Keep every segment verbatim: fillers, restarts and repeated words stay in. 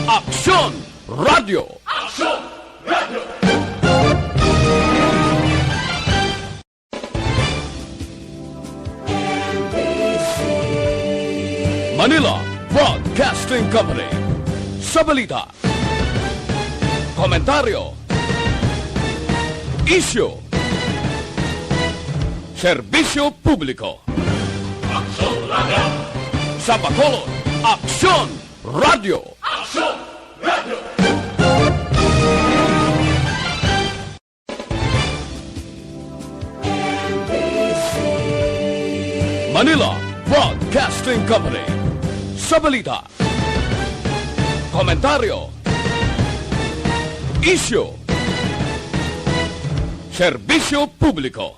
Aksyon Radio! Aksyon Radio! Manila Broadcasting Company. Sa balita, komentaryo, isyu, serbisyo publiko. Aksyon Radio! Sa Bacolod, Aksyon Radio! Aksyon Radio! Manila Broadcasting Company. Sa balita, komentaryo, isyu, serbisyo publiko.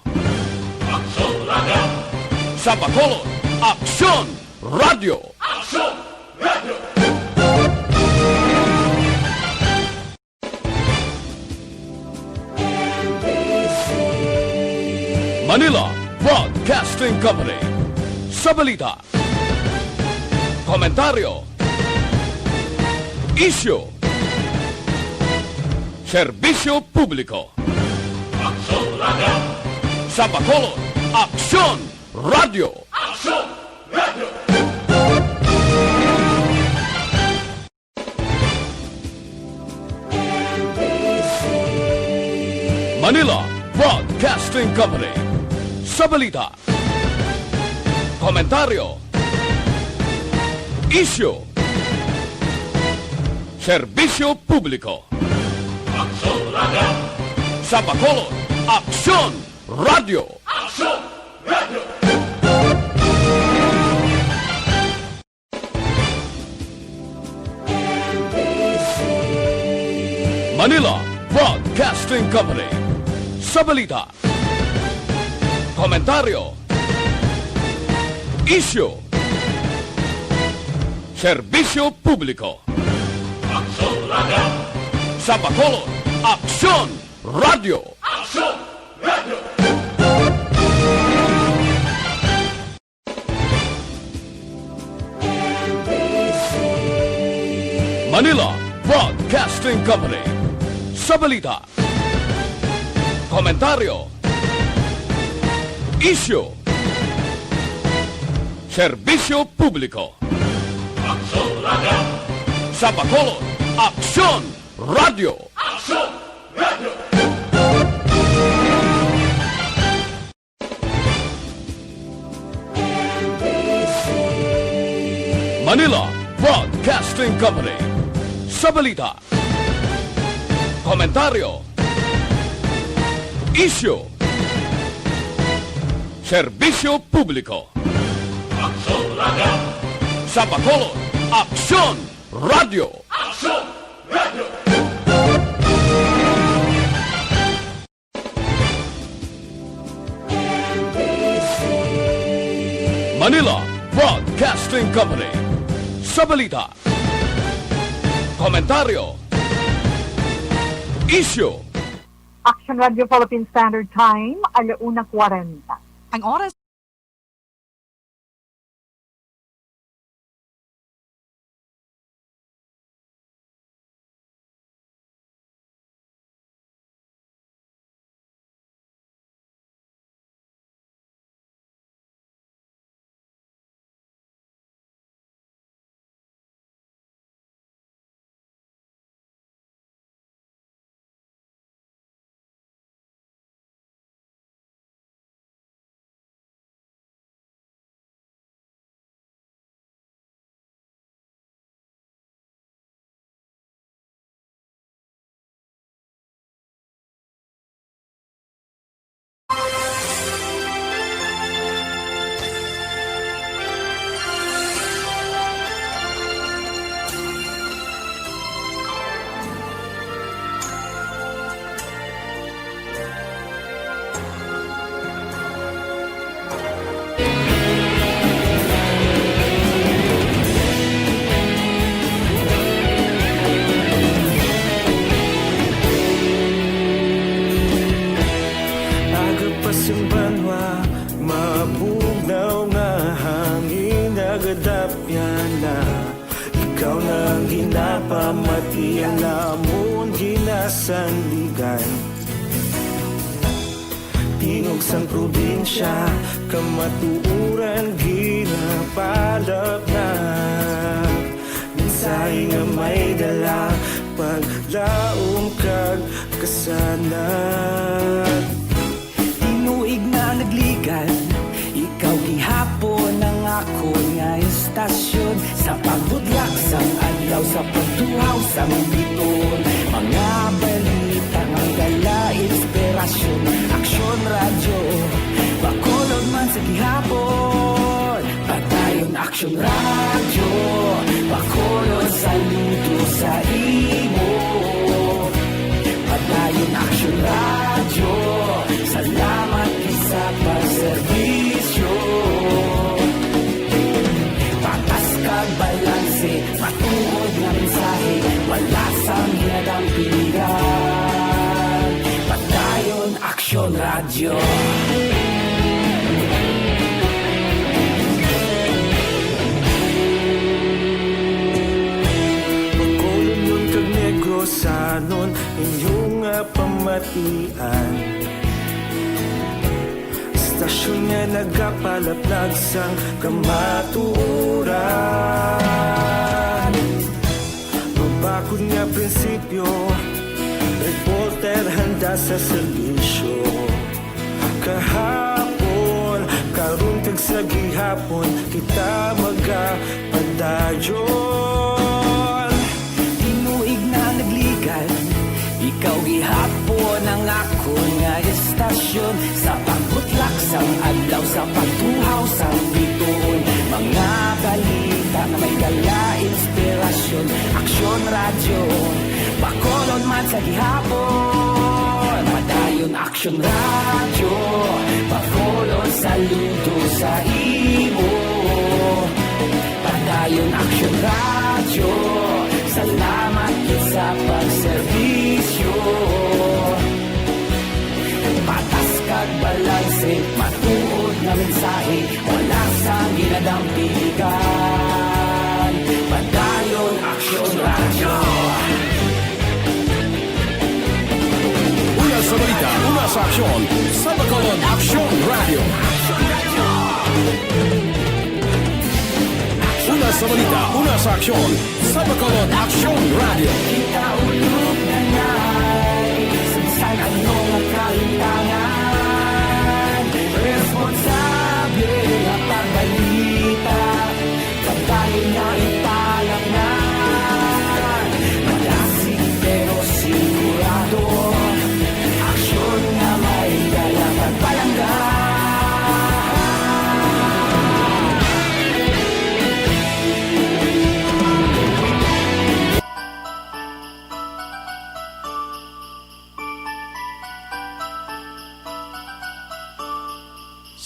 Aksyon Radio! Sa Bacolod, Aksyon Radio! Aksyon Radio! Manila Broadcasting Company. Sa balita, komentaryo, isyu, serbisyo publiko. Aksyon Radio! Sa Bacolod, Aksyon Radio! Aksyon Radio! Manila Broadcasting Company. Sa balita, komentaryo, isyu, serbisyo publiko. Aksyon Radio! Sa Bacolod, Aksyon Radio! Aksyon Radio! Manila Broadcasting Company. Sa balita, komentaryo, isyu, serbisyo publiko. Aksyon Radio! Sa Bacolod, Aksyon Radio! Aksyon Radio! Manila Broadcasting Company. Sa balita, komentaryo, isyu, serbisyo publiko. Aksyon Radio! Sa Bacolod, Aksyon Radio! Aksyon Radio! Manila Broadcasting Company. Sa balita, komentaryo, isyu, serbisyo publiko. Aksyon Radio! Sa Bacolod, Aksyon Radio! Aksyon Radio! Manila Broadcasting Company. Sa balita, komentaryo, isyu. Action Radio Philippine Standard Time, alauna kwarenta. Ang oras. Mati ang namon ginasandigan. Tingog sang probinsya, kamatuoran ginapalapnap. Mensahe nga may dala, paglaom kag kasanag. Tinuig na nagligad, ikaw gihapon ang akon nga istasyon. Sa pagbudlak sang adlaw, sa pagtuhaw sang biton, mga balita nga dala inspirasyon. Aksyon Radyo, Bacolod man sa gihapon. Padayon Aksyon Radyo, Bacolod, saludo sa imo. Padayon Aksyon Radyo, salamat gid sa pagserbisyo. Patas kag balanse, matuod nga mensahe, wala sang ginadampigan. Padayon Aksyon Radyo. Bacolodnon kag Negrosanon, inyo nga pamatian. Istasyon nga nagapalaplag sang kamatuoran. Mabakod nga prinsipyo, reporter handa sa serbisyo. Kahapon, karon kag sa gihapon, kita magapadayon. Tinuig na nagligad, ikaw gihapon ang akon nga istasyon. Sa pagbutlak sang adlaw, sa pagtuhaw sang bituon, mga balita nga may dala inspirasyon. Aksyon Radyo, Bacolod man sa gihapon. Padayon Aksyon Radyo, Bacolod, saludo sa imo. Padayon Aksyon Radyo, salamat gid sa pagserbisyo. Patas kag balanse, matuod nga mensahe, wala sang ginadampigan. Padayon Aksyon Radyo. Una sa balita, una sa aksyon, sa Bacolod Aksyon Radyo. Una sa balita, una sa aksyon, sa Bacolod Aksyon Radyo. Kita ulog na nai, sa ano nga kahitangan, responsable nga pagbalita. Pagdayon nga ipalaknad, madasig pero sigurado. Aksyon nga may dala pagpalangga.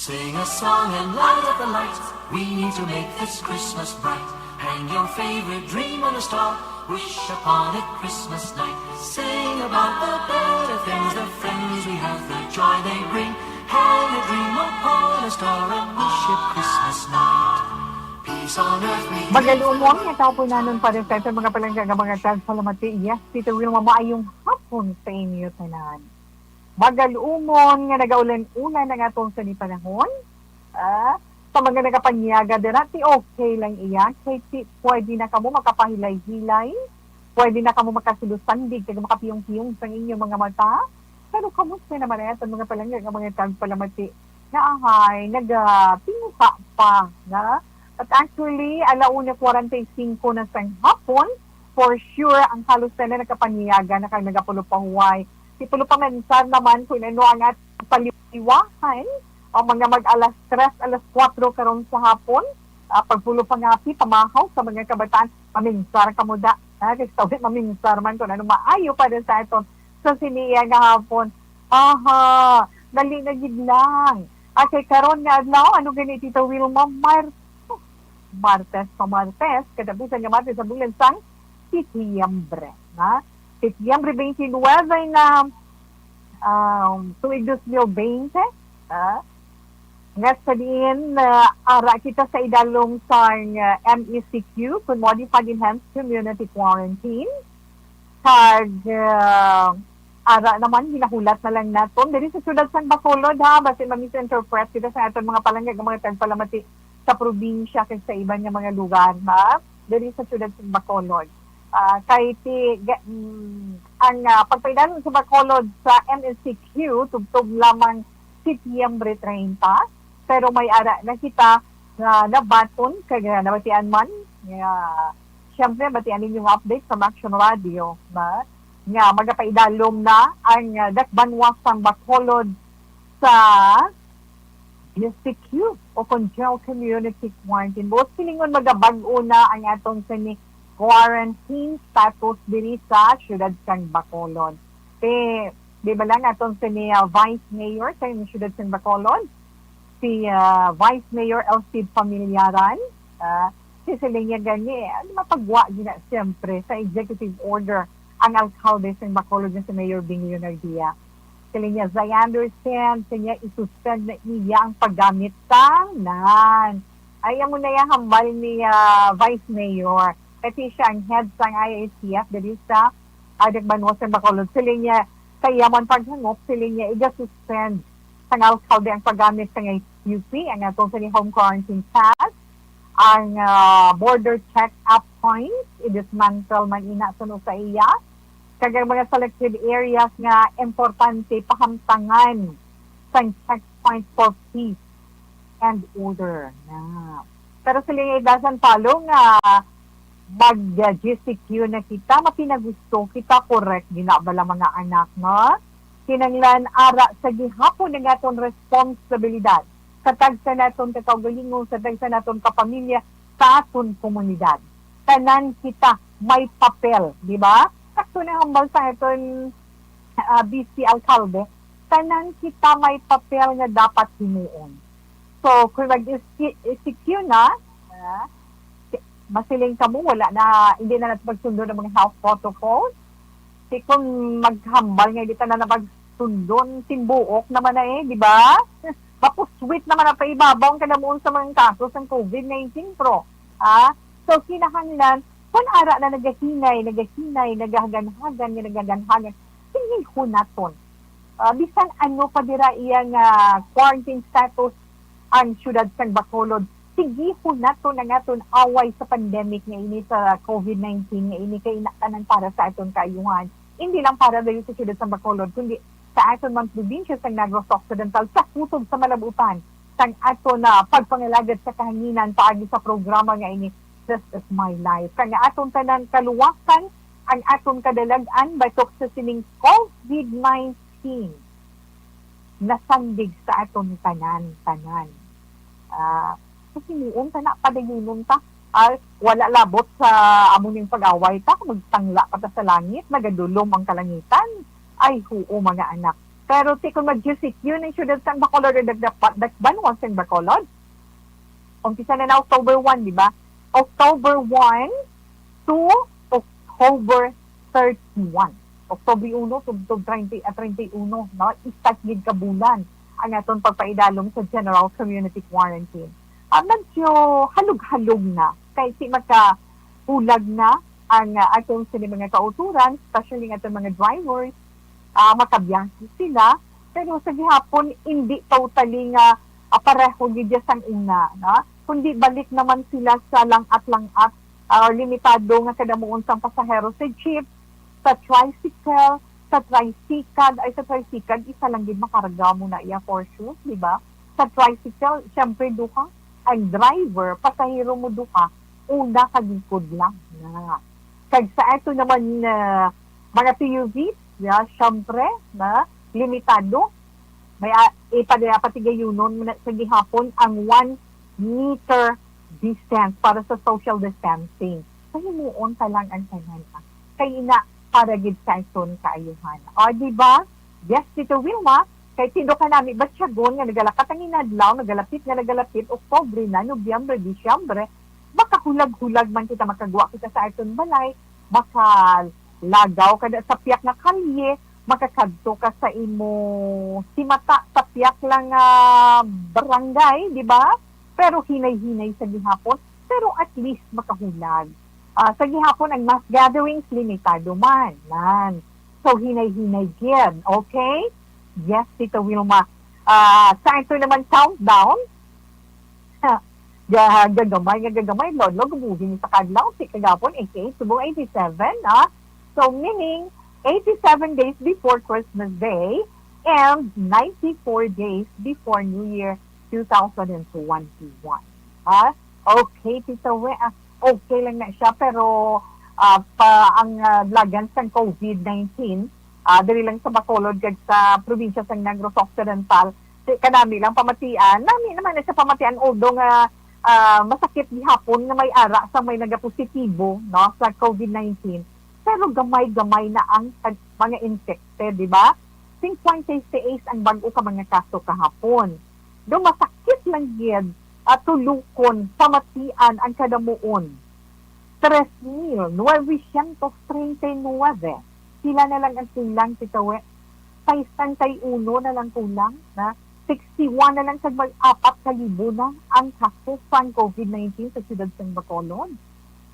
Sing a song and light up the light. We need to make this Christmas bright. Hang your favorite dream on a star. Wish upon a Christmas night. Sing about the better things, the friends we have, the joy they bring. Hang a dream upon a star and wish a Christmas night. Peace on earth we Magaluomon nga tapunanon para sa aton mga palangga nga mga tagpalamati. Yes, Tito Wilma, maayong hapon sa inyo tanan. Magaluomon nga nagaulan-ulan ang atong sini panahon. Ah, sa mga nagapanyaga dira, ti okay lang iya. Kay ti pwede na kamo makapahilay-hilay. Pwede na kamo makasulosandig kag makapiyong-piyong sang inyong mga mata. Pero kamusta naman ang aton mga palangga nga mga tagpalamati? Naahay, nagatinguha pa, na? But actually, ala una kwarenta y singko na sang hapon, for sure, ang halos tanan nakapanyaga na kag nagapulo pa huway. Si Pulo pa Mensar naman kung ano ang at paliwahan, ang mga mag alas tres, alas kuwatro karon sa hapon, ah, pagpulo pa nga pi, pamahaw sa mga kabataan, paminsar kamo da. Ha, kay sa maminsar man kung ano maayo para sa aton sa siniya nga hapon. Aha, dali na gid lang. Okay, karon nga adlaw, ano gani, Tita Wilma? Mar-, Martes pa Martes, katapusan nga Martes sa bulan sang Setyembre, ha? Setyembre twenty-nine na, um, tuig dos mil bente, ha? Nga sa diin, ah, ara kita sa idalom sang, ah, M E C Q, kon Modified Enhanced Community Quarantine. Kag, ah, ara naman, ginahulat na lang naton diri sa siyudad sang Bacolod, ha, basin ma-misinterpret kita sa aton mga palangga nga mga tagpalamati sa probinsya kag sa iban nga mga lugar, ha, diri sa siyudad sang Bacolod. Ah, kay ti, ga-, mm, ang, ah, pagpaidalom sa Bacolod sa M E C Q tubtob lamang Setyembre treinta, pero may ara na kita nga nabaton kag, ah, nabatian man nga, siyempre, batian ninyo nga update sa Action Radio, ba? Nga magapaidalom na ang, ah, dakbanwa sang Bacolod sa G C Q o kon General Community Quarantine. Buot silingon, magabag-o na ang aton sini quarantine status diri sa siyudad sang Bacolod. Ti, di ba lang aton sini, ah, Vice Mayor sa siyudad sang Bacolod, si, ah, Vice Mayor Elcid Familiaran, ah, si siling niya gani, eh, ano, mapagwa gina siyempre sa executive order ang alkalde sang Bacolod nga si Mayor Bing Leonardia. Siling niya, "I understand," siling niya, "i-suspend na iya ang paggamit sang nan." Ay, amo na yung hambal ni, ah, Vice Mayor. Kasi siya ang head sang I A C F diri sa, ah, dakbanwa sang Bacolod. Siling niya, sa iya man paghangop, siling niya, iga-suspend sang alkalde ang paggamit sang S U P, ang atong sini home quarantine pass, ang, ah, border check-up points, i-dismantle man ina suno sa iya, kag ang mga selected areas nga importante pahamtangan sang checkpoint for peace and order na. Pero sila nga idasan palo nga mag-G C Q na kita, mapinagusto kita, correct gina bala, mga anak, no? Kinahanglan ara sa gihapon ang aton responsibilidad sa tagsa naton ka kaugalingon, sa tagsa naton ka pamilya, sa aton komunidad. Tanan kita may papel, di ba? Sakto na hambal sa aton, ah, vice alkalde, tanan kita may papel nga dapat himuon. So, kung mag-S Q na, ah, masiling kamo, wala na, hindi na natin pagsundo ng mga health protocols. Di kung maghambal nga hindi ta na napagsundo, timbuok naman na eh, di ba? Mapuswit naman ang paibabaw ang kanamuon sa mga kaso sang COVID nineteen, pro. Ah? So, kinahanglan, kung ara na nagahinay, nagahinay, nagahagan-hagan, nga nagahagan-hagan, tingihon naton. Ah, bisan ano pa dira iya nga quarantine status ang siyudad sang Bacolod, tigihon naton ang aton away sa pandemic nga ini sa COVID nineteen nga ini, kay ina tanan para sa aton kaayuhan. Hindi lang para diri sa siyudad sang Bacolod, kundi sa aton man probinsya sang Negros Occidental, sa kutob sa malabutan sang aton, ah, pagpangalagad sa kahanginan paagi sa programa nga ini, This Is My Life. Kag nga aton tanan kaluwasan, ang aton kadalag-an batok sa sining COVID nineteen nasandig sa aton tanan-tanan. Ah, kasi muon ta na, padayunon ta. Ay, wala labot sa amo ning pag-away ta, magtangla pa ta sa langit, nagadulom ang kalangitan. Ay, huo, mga anak. Pero ti kung mag-G C Q na yung syudad sang Bacolod, dakbanwa sang Bacolod, umpisa na na October one, di ba? October one to October thirty-one. October uno to, to treinta, ah, treinta y uno, no? Isa gid ka bulan ang aton pagpaidalom sa general community quarantine. Ah, medyo halog-halog na. Kay si makahulag na ang, ah, aton sini mga kauturan, especially nga aton mga drivers, ah, makabiyahe sila. Pero sa gihapon, hindi totally nga, ah, pareho gid ya sang una, no? Kundi balik naman sila sa lang-at-lang-at, ah, limitado nga kadamuon sang pasahero sa jeep, sa tricycle, sa tricycad, ay, sa tricycad, isa lang gid makarga mo na iya for sure, di ba? Sa tricycle, syempre, duha ang driver, pasahero mo duha, una ka likod lang na. Kag sa ato naman, ah, mga P U Vs, ya, syempre, na limitado, may, ah, ipa-, patigayunon mo na sa gihapon ang one meter distance para sa social distancing. Pahimuon ta lang ang tanan, ah. Kay ina, para gid sa aton kaayuhan. O, di ba? Yes, Tito Wilma, kay tindo ka nami batyagon nga nagalakat ang inadlaw, nagalapit nga nagalapit, Oktubre na, Nobyembre, Disyembre, makahulag-hulag man kita, makagwa kita sa aton balay, makalagaw kada sa piyak nga kalye, makakadto ka sa imo himata sa pihak lang nga barangay, di ba? Pero hinay-hinay sa gihapon, pero at least makahulag. Ah, sa gihapon, ang mass gatherings, limitado man. Nan. So, hinay-hinay gid, okay? Yes, Tita Wilma. Ah, sa ito naman countdown, ha, ga-, gagamay nga gagamay, Lolo, gubuhin sa kadlaw, si kagapon, eighty-eight, subong eighty-seven, ha? So, meaning, eighty-seven days before Christmas Day and ninety-four days before New Year two thousand twenty-one. Ha? Okay, Tita We, ah, okay lang na siya, pero, ah, pa, ang, ah, lagan sang COVID nineteen, ah, diri lang sa Bacolod kag sa probinsya sang Negros Occidental, si, kanami lang pamatian, nami naman na siya pamatian, although nga, ah, masakit gihapon nga may ara sa may nagapositibo, no, sa COVID nineteen, pero gamay-gamay na ang tag-, mga infected, di ba? Cinquenta y seis ang bag-o ka mga kaso kahapon. Do masakit lang gid, ah, tulukon, pamatian ang kadamuon. Tres mil novecientos treinta y nueve. Pila na lang ang kulang, Tita We? Sesenta y uno na lang kulang, na sixty-one na lang kag mag-apat ka libo na ang kaso sang COVID nineteen sa siyudad sang Bacolod.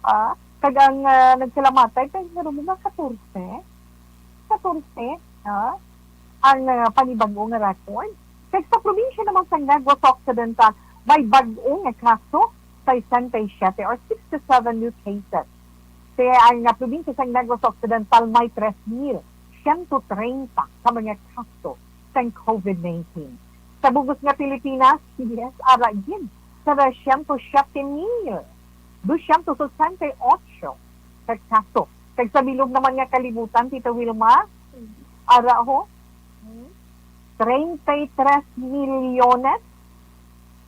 Ah, kag ang, ah, nagsalamatay, kay nga mga katorse. Katorse, ah, ang, ah, panibag-o nga record. Kag sa probinsya naman sang Negros Occidental, may bag-o nga kaso, sesenta y siete or sixty-seven new cases. Kaya ang, ah, probinsya sang Negros Occidental may tres mil siyento treinta ka mga kaso sang COVID nineteen. Sa bug-os nga Pilipinas, yes, ara gid, trescientos siete mil doscientos ochenta y ocho ka kaso. Kag sa bilog naman nga kalibutan, Tita Wilma, ara ho, treinta y tres milyones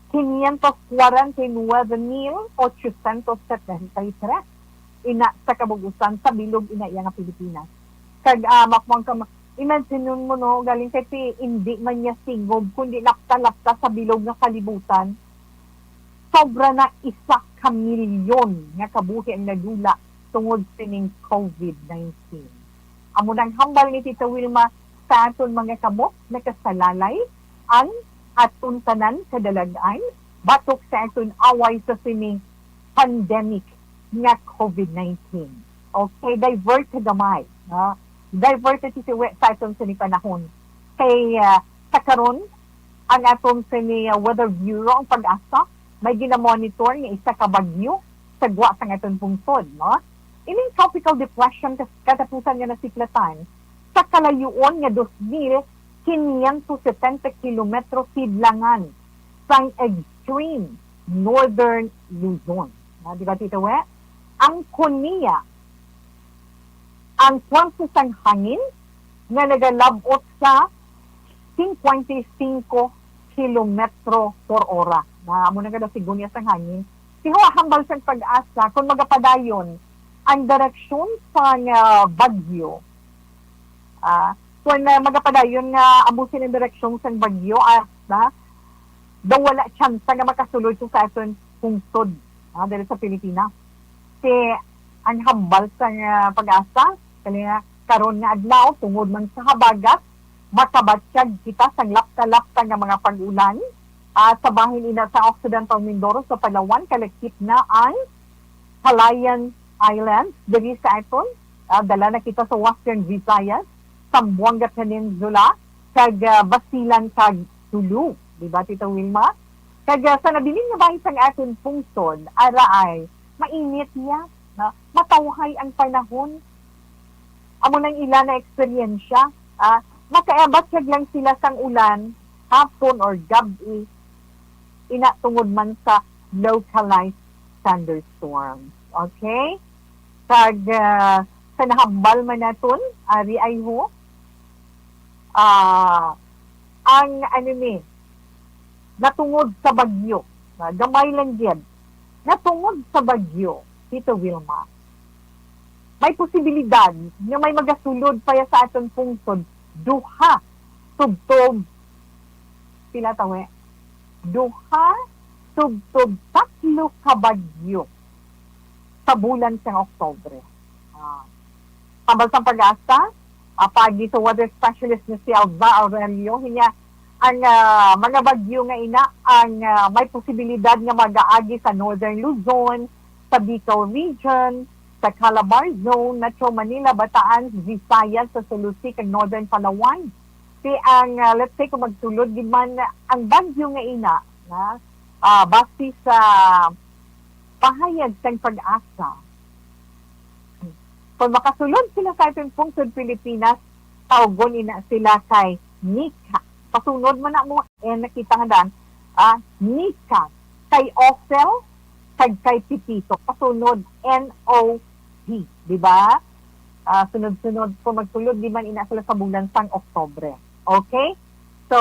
quinientos cuarenta y nueve mil ochocientos setenta y tres. Ina sa kabug-usan sa bilog ina iya nga Pilipinas. Kag, ah, makuan ka ma-, imagine mo, no, galing kay ti, hindi man niya singob, kundi lapta-lapta sa bilog nga kalibutan. Sobra na isa ka milyon nga kabuhi ang nadula tungod sining COVID nineteen. Amo nang hambal ni Tita Wilma sa aton mga kamot, nakasalalay ang aton tanan kadalag-an batok sa aton away sa sining pandemic nga COVID nineteen. Okay, divert ka gamay, no? Divert ka, Tita We, sa aton sini panahon. Kay, ah, sa karon, ang aton sini, ah, Weather Bureau, ang PAGASA, may ginamonitor nga isa ka bagyo sa gwa sang aton pungsod, no? Ining tropical depression kas-, katapusan nga nasiklatan sa kalayuon nga dos mil quinientos setenta kilometro sidlangan sang extreme northern Luzon. Ah, di ba, Tita We? Ang Konia, ang pwersa sang hangin nga nagalab-ot sa cincuenta y cinco kilometro por hora. Na amo na kada sigon niya sang hangin. Siho hambal sang PAGASA kung magapadayon ang direksyon sang, ah, bagyo. Ah, kung, ah, magapadayon nga amo sini ang direksyon sang bagyo, ah, na, daw wala tsansa nga makasulod siya sa aton pungsod, ah, diri sa Pilipinas. Kay ang hambal sang, ah, PAGASA, kani nga karon nga adlaw, tungod man sa habagat, makabatyag kita sang lapta-lapta nga mga pag-ulan, ah, sa bahin ina sa Occidental Mindoro, sa Palawan, kalakip na ang Calayan Islands, diri sa aton, ah, dala na kita sa Western Visayas, Zamboanga Peninsula, kag, ah, Basilan kag Sulu, di ba, Tita Wilma? Kag, ah, sa nabilin nga bahin sang aton pungsod, ara ay mainit niya, no? Matawhay ang panahon. Amo nang ila na eksperyensya, ah, makaabat kag lang sila sang ulan hapon or gab-i, ina tungod man sa localized thunderstorms. Okay? Kag, ah, sa nahambal man naton, ari ay ho, ah, ang, ano ni, natungod sa bagyo, ah, gamay lang gid, natungod sa bagyo, Tita Wilma, may posibilidad nga may magasulod pa ya sa aton pungsod duha tubtob, pila tawe? Duha tubtob tatlo ka bagyo sa bulan sang Oktubre. Ah, hambal sang PAGASA, Ah, paagi sa weather specialist nga si Alva Aurelio, hinya ang, ah, mga bagyo nga ina ang, ah, may posibilidad nga mag-aagi sa Northern Luzon, sa Bicol Region, sa Calabar Zone, Metro Manila, Bataan, Visayas, sa Sulusi, kag Northern Palawan. Ti ang, ah, let's say, kung magsulod gid man ang bagyo nga ina, na, ah, base sa pahayag sang PAGASA, kung makasulod sila sa aton pungsod Pilipinas, tawgon ina sila kay Nika. Pasunod man na mo, eh, nakita nga dan, ah, Nika, kay Osel, kag kay Pipito. Pasunod, N O P, di ba? Ah, sunod-sunod, kung magsulod, di man ina sila sa bulan sang Oktobre. Okay? So,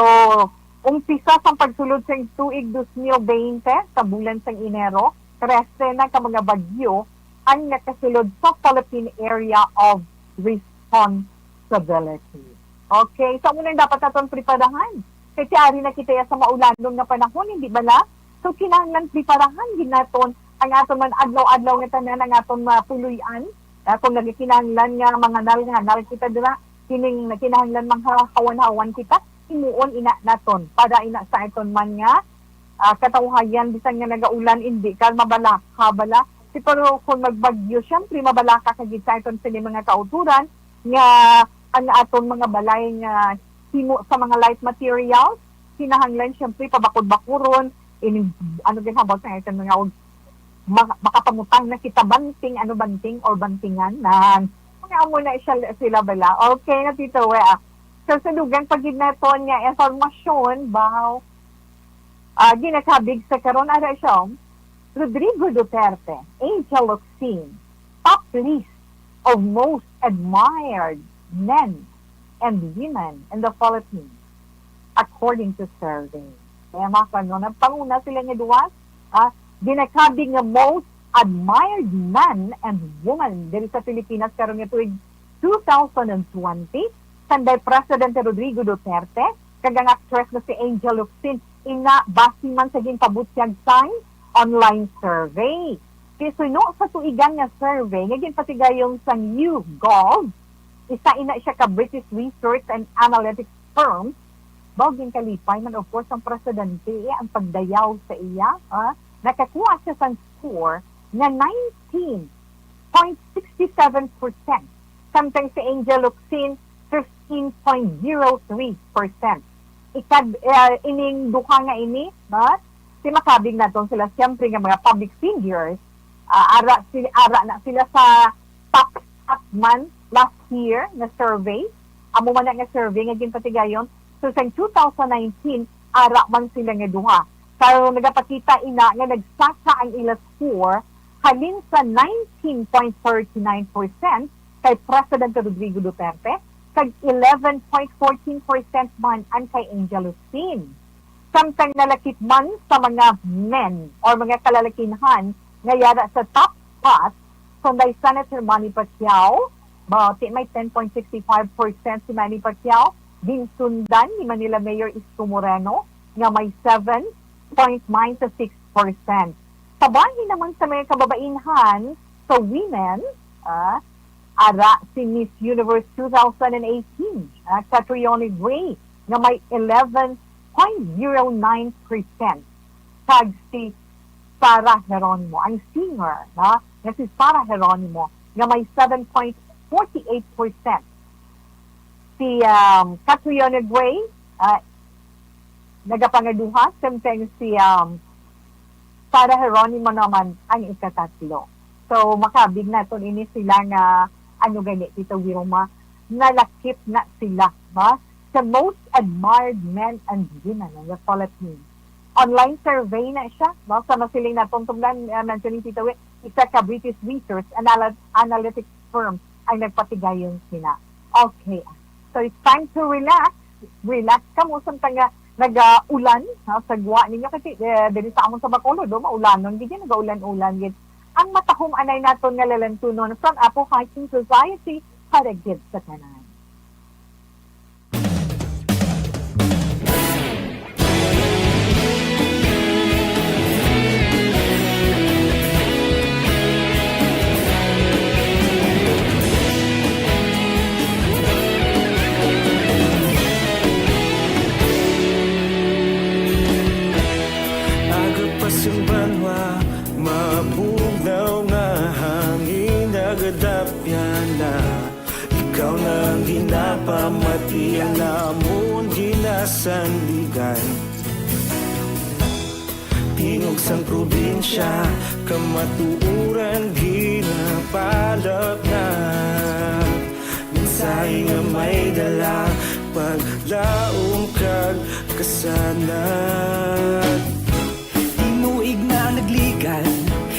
umpisa sang pagsulod sang tuig dos mil bente, sa bulan sang Enero, trese na ka mga bagyo ang nakasulod sa Philippine Area of Responsibility. Okay, so amo nang dapat naton preparahan. Kay ti ari na kita ya sa maulanon nga panahon, hindi bala? So, kinahanglan preparahan gid naton ang aton man adlaw-adlaw nga tanan, ang aton mapuloy-an. Ah, kung nagakinahanglan nga manganal-nganal kita dira, kining nakinahanglan manghawan-hawan kita, himuon ina naton para ina sa aton man nga, ah, katawhayan, bisan nga nagaulan, indi ka mabalaka bala. Si, pero kung magbagyo, syempre, mabalaka ka gid sa aton sini mga kauturan nga ang aton mga balay nga himo sa mga light materials, kinahanglan, syempre, pabakod-bakuron, in, ano, ginhabaw sa aton mga og, ma-, makapamutang na kita banting, ano, banting or bantingan, na mga amo na siya, sila bala. Okay na, Tito We, ah. So, sa dugang pa gid naton nga informasyon, baw, ah, ginakabig sa karon, ara siya, Rodrigo Duterte, Angel Locsin, top list of most admired men and women in the Philippines, according to survey. Kaya, mga kano, nagpanguna sila nga duwa, ah, ginakabig nga most admired men and women diri sa Pilipinas karon nga tuig two thousand and twenty, sanday Presidente Rodrigo Duterte kag ang actress nga si Angel Locsin, ina, base man sa ginpabutyag sang online survey. Kay suno sa tuigan nga survey nga ginpatigayon sang YouGov, isa ina siya ka British research and analytics firm, baw ginkalipay man, of course, ang presidente, eh, ang pagdayaw sa iya, ah, nakakuha siya sang score nga nineteen point six seven percent, samtang si Angel Locsin, fifteen point zero three percent. Ikad-, eh, ining duha nga ini, no? Si makabig naton sila, siyempre, nga mga public figures, ah, ara, si, ara na sila sa top spot man last year nga survey. Amo man na nga survey nga ginpatigayon. So, sa two thousand nineteen, ara man sila nga duha. So, nagapakita ina nga nagsaka ang ila score halin sa nineteen point thirty nine percent kay Presidente Rodrigo Duterte, kag eleven point fourteen percent man ang kay Angel Locsin. Samtang nalakip man sa mga men or mga kalalakinhan nga yara sa top spot, sanday Senator Manny Pacquiao, ba, ti may ten point six five percent si Manny Pacquiao, ginsundan ni Manila Mayor Isko Moreno nga may seven point nine six percent. Sa bahin naman sa mga kababainhan, sa women, ah, ara si Miss Universe two thousand eighteen, ah, Catriona Gray, nga may eleven point zero nine percent. Kag si Sarah Geronimo, ang singer, no, nga si Sarah Geronimo, nga may seven point forty eight percent. Si, um, Catriona Gray, ah, nagapangaduha, samtang si, um, Sarah Geronimo naman ang ikatatlo. So, makabig naton ini sila nga, ano gani, Tito Wilma, nalakip na sila, ba? The most admired men and women in the Philippines. Online survey na siya, no? Sa masiling naton tungdan, uh, mentioning Tito Will, isa ka British research anal-, analytics firm ang nagpatigayon sina. Okay. So, it's time to relax. Relax kamo samtang nga nagaulan, ha, sa gwa ninyo. Kasi, eh, diri sa amon sa Bacolod, do, maulanon gid yan, nagaulan-ulan gid. Ang matahom anay naton nga lalantunon from Apo Hiking Society para gid sa tanan. Ikaw na ang ginapamatian namon ginasandigan. Tingog sang probinsya, kamatuoran ginapalapnap. Mensahe nga may dala, paglaom kag kasanag. Tinuig na nagligan,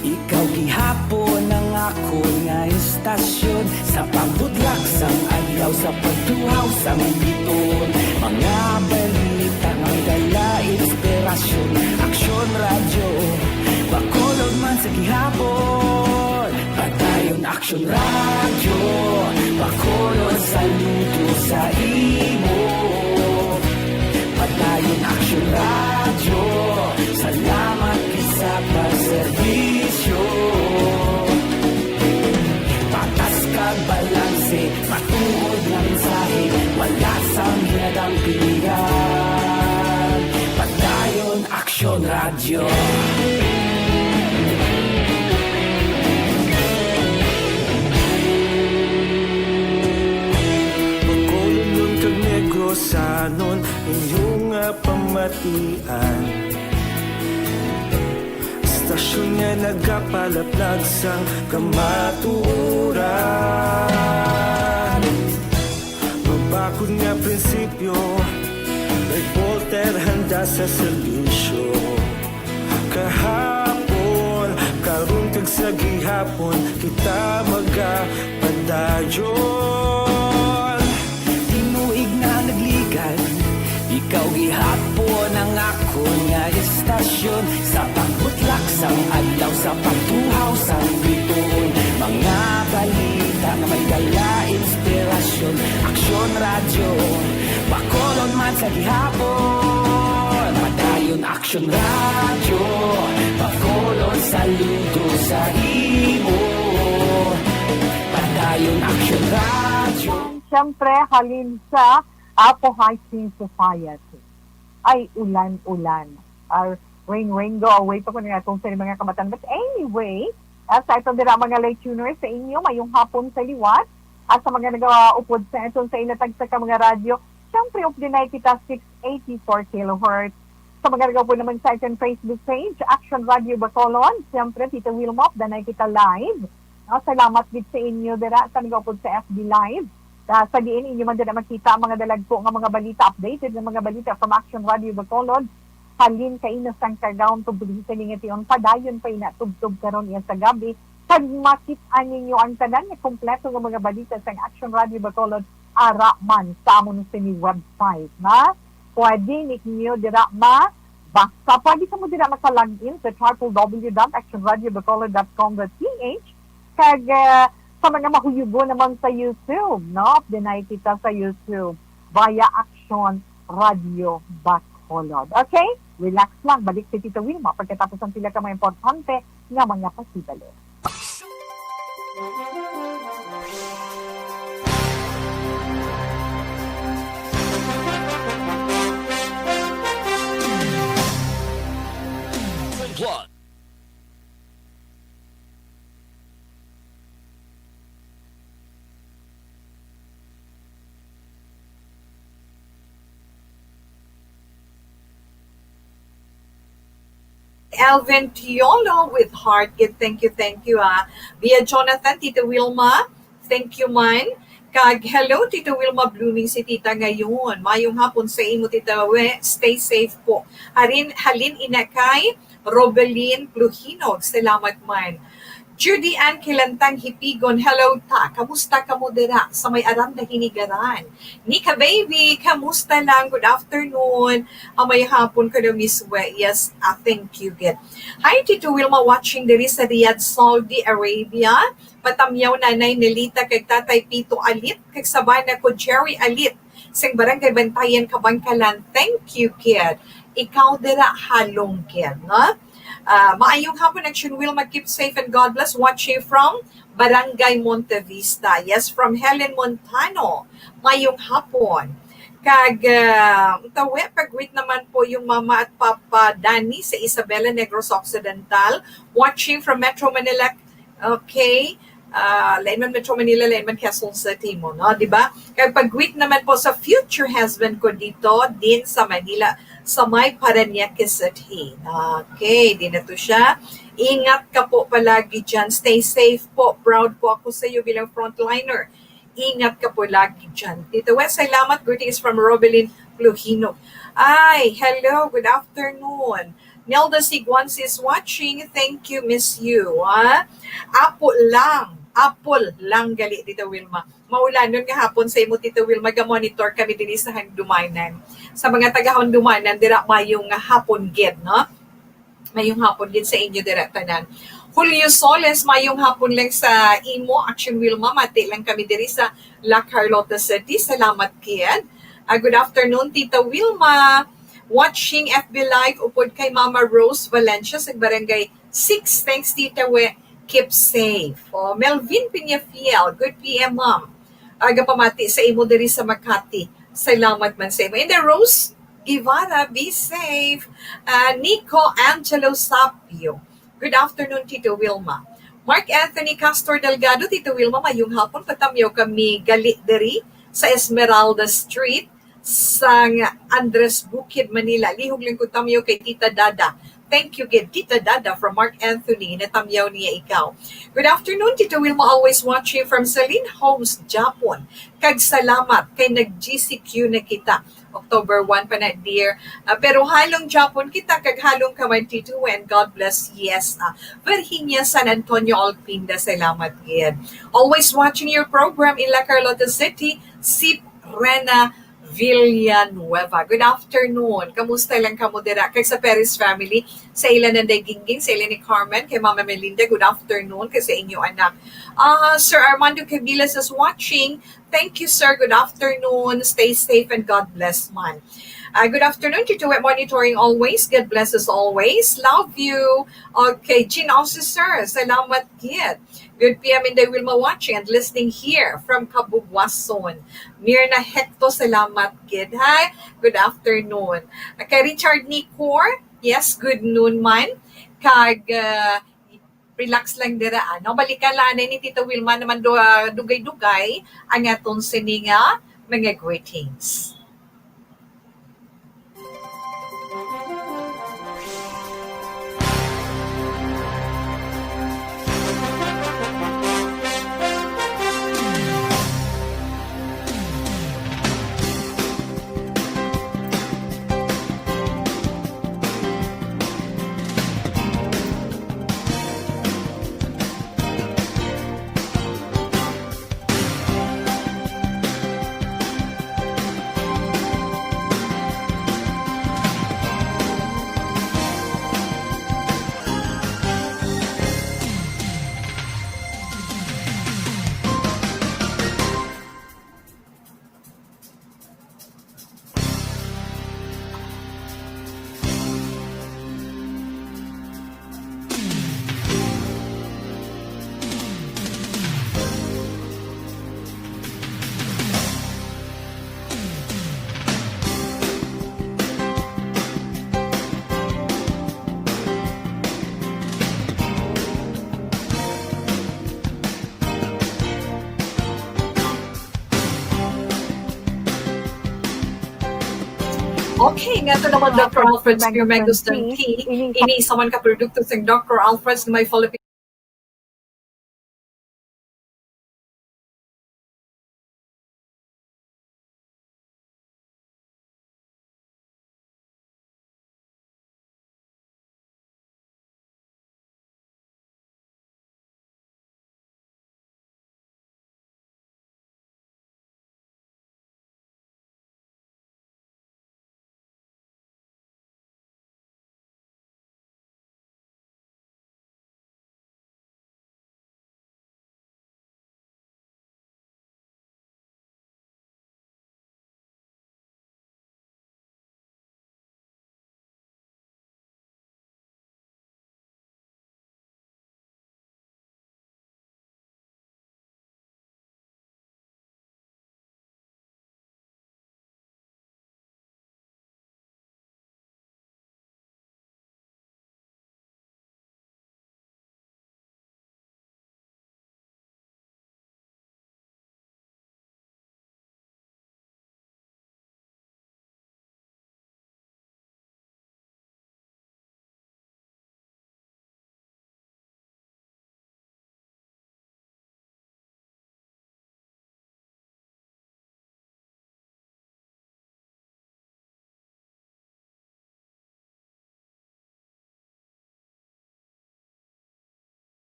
ikaw gihapon ang akon nga istasyon. Sa pagbutlak sang adlaw, sa pagtuhaw sang bituon, mga balita nga may dala inspirasyon. Aksyon Radyo Bacolod man sa gihapon. Padayon Aksyon Radyo Bacolod, saludo sa imo. Padayon Aksyon Radyo, salamat gid sa pagserbisyo. Patas kag balanse, matuod nga mensahe, wala sang ginadampigan. Padayon Aksyon Radyo. Bacolodnon kag Negrosanon, inyo nga pamatian. Istasyon nga nagapalaplag sang kamatuoran. Mabakod nga prinsipyo, reporter handa sa serbisyo. Kahapon, karon kag sa gihapon, kita magapadayon. Tinuig na nagligan, ikaw gihapon ang akon nga istasyon. Sa pagbutlak sang adlaw, sa pagtuhaw sang bituon, mga balita nga may dala inspirasyon. Aksyon Radyo Bacolod man sa gihapon. Padayon Aksyon Radyo Bacolod, saludo sa imo. Padayon Aksyon Radyo. Siyempre, halin sa Apo High Teen Society. Ay, ulan-ulan. Or rain-rain, go away pa ko nga kung sa mga kamatan. But anyway, ah, sa ito dira mga late tuners sa inyo, mayong hapon sa liwat. At sa mga nagaupod sa aton sa ilatag sa ka mga radyo, siyempre, updinay kita six eighty-four kilohertz. Sa mga nagaupod naman sa aton Facebook page, Action Radio Bacolod, siyempre, Tita Wilma, updanay kita live. No, salamat gid sa inyo dira sa nagaupod sa F B Live. Sa, sa diin inyo man dira makita ang mga dalagko nga mga balita, updated nga mga balita from Action Radio Bacolod. Halin kaina sang kagaon tubtob sa lingayon, padayon pa ina tubtob karon iya sa gabi. Kag makit-an ninyo ang tanan nga kompleto nga mga balita sang Action Radio Bacolod ara man sa amon sini website, na pwede ninyo dira ma basta pwede kamo dira maka-log in sa triple W dot action radio bacolod dot com dot P H. Kag, ah, sa mga mahuyugo naman sa YouTube, no? Updanay kita sa YouTube via Action Radio Bacolod. Okay? Relax lang. Balik si Tita Wilma pagkatapos ang pila ka mga importante nga mga pasibalo. Elvin Tiolo with heart. Gid, thank you, thank you, ah. Via Jonathan, Tita Wilma, thank you man. Kag, hello, Tita Wilma, blooming si Tita ngayon. Mayong hapon sa imo, Tita We. Stay safe po. Harin, halin ina kay Robelin Pluhinog. Salamat man. Judy Ann Kilantang Hipigon, hello ta. Kamusta kamo dira sa may Aranda Hinigaran? Nika Baby, kamusta lang? Good afternoon. Amay hapon ko na, Miss We. Yes, ah, thank you, gid. Hi, Tito Wilma, watching diri sa Riyadh, Saudi Arabia. Patamyaw Nanay Nelita kag Tatay Pito Alit, kag sa bana ko, Jerry Alit, sing Barangay Bantayan, Kabangkalan. Thank you, kid. Ikaw dira, halong, kid, no? Ah, maayong hapon, Action Wilma. Keep safe and God bless. Watching from Barangay Montevista. Yes, from Helen Montano. Mayong hapon. Kag, ah, tawe, pag-greet naman po yung Mama at Papa Danny sa Isabela, Negros Occidental. Watching from Metro Manila. Okay. ah, lain man Metro Manila, lain man Quezon City mo, no? Di ba? Kay pag-greet naman po sa future husband ko dito din sa Manila, sa may Parañaque City. Okay, di na to siya. Ingat ka po palagi dyan. Stay safe po. Proud po ako sa iyo bilang frontliner. Ingat ka po lagi dyan. Tito Wes, salamat. Greetings from Robelin Clujino. Ay, hello. Good afternoon. Nelda Siguans is watching. Thank you, miss you. Ah, apo lang. Apol lang gali, Tita Wilma. Maulanon nga hapon sa imo, Tita Wilma. Ga-monitor kami diri sa Handumanan. Sa mga taga Handumanan, dira mayong hapon gid, no? Mayong hapon gid sa inyo dira tanan. Julio Soles, mayong hapon lang sa imo. Action Wilma, mati lang kami diri sa La Carlota City. Salamat gid. Ah, good afternoon, Tita Wilma. Watching F B Live upod kay Mama Rose Valencia sa Barangay Six. Thanks, Tita We. Keep safe. Oh, Melvin Peñafiel, good P M, Ma'am. Aga pamati sa imo diri sa Makati. Salamat man sa imo. And then Rose Guevara, be safe. Ah, Nico Angelo Sapio, good afternoon, Tito Wilma. Mark Anthony Castor Delgado, Tito Wilma, mayong hapon. Patamyaw kami gali diri sa Esmeralda Street sang Andres Bukid, Manila. Lihog lang ko tamyaw kay Tita Dada. Thank you gid, Tita Dada, from Mark Anthony. Natamyaw niya ikaw. Good afternoon, Tita Wilma. Always watching from Celine Homes, Japon. Kag salamat kay nag-G C Q na kita. October one pa na, dear. Ah, pero halong Japon kita, kag halong ka man, Tito, and God bless. Yes, ah, Virginia San Antonio Alpinda, salamat gid. Always watching your program in La Carlota City, Sip Rena Villanueva. Good afternoon. Kamusta lang kamo dira? Kag sa Perez family, sa ila Nanday Gingging, sa ila ni Carmen, kay Mama Melinda, good afternoon, kay sa inyo anak. Ah, Sir Armando Cabilas is watching. Thank you, sir. Good afternoon. Stay safe and God bless man. Ah, good afternoon, Tito Wet, monitoring always. God bless us always. Love you. Okay, Jean Officer, salamat gid. Good P M, Inday Wilma, watching and listening here from Cabugwason. Mirna Hecto, salamat gid. Hi, good afternoon. Ah, kay Richard Nicor, yes, good noon man. Kag, ah, relax lang dira, ano? Balikan lang ni Tita Wilma naman du-, ah, dugay-dugay ang aton sini nga mga greetings. Okay, nga ito naman, Doctor Alfred Spearmagos ng Tea. Ini isa man ka produkto sa Doctor Alfred's nga may Philippine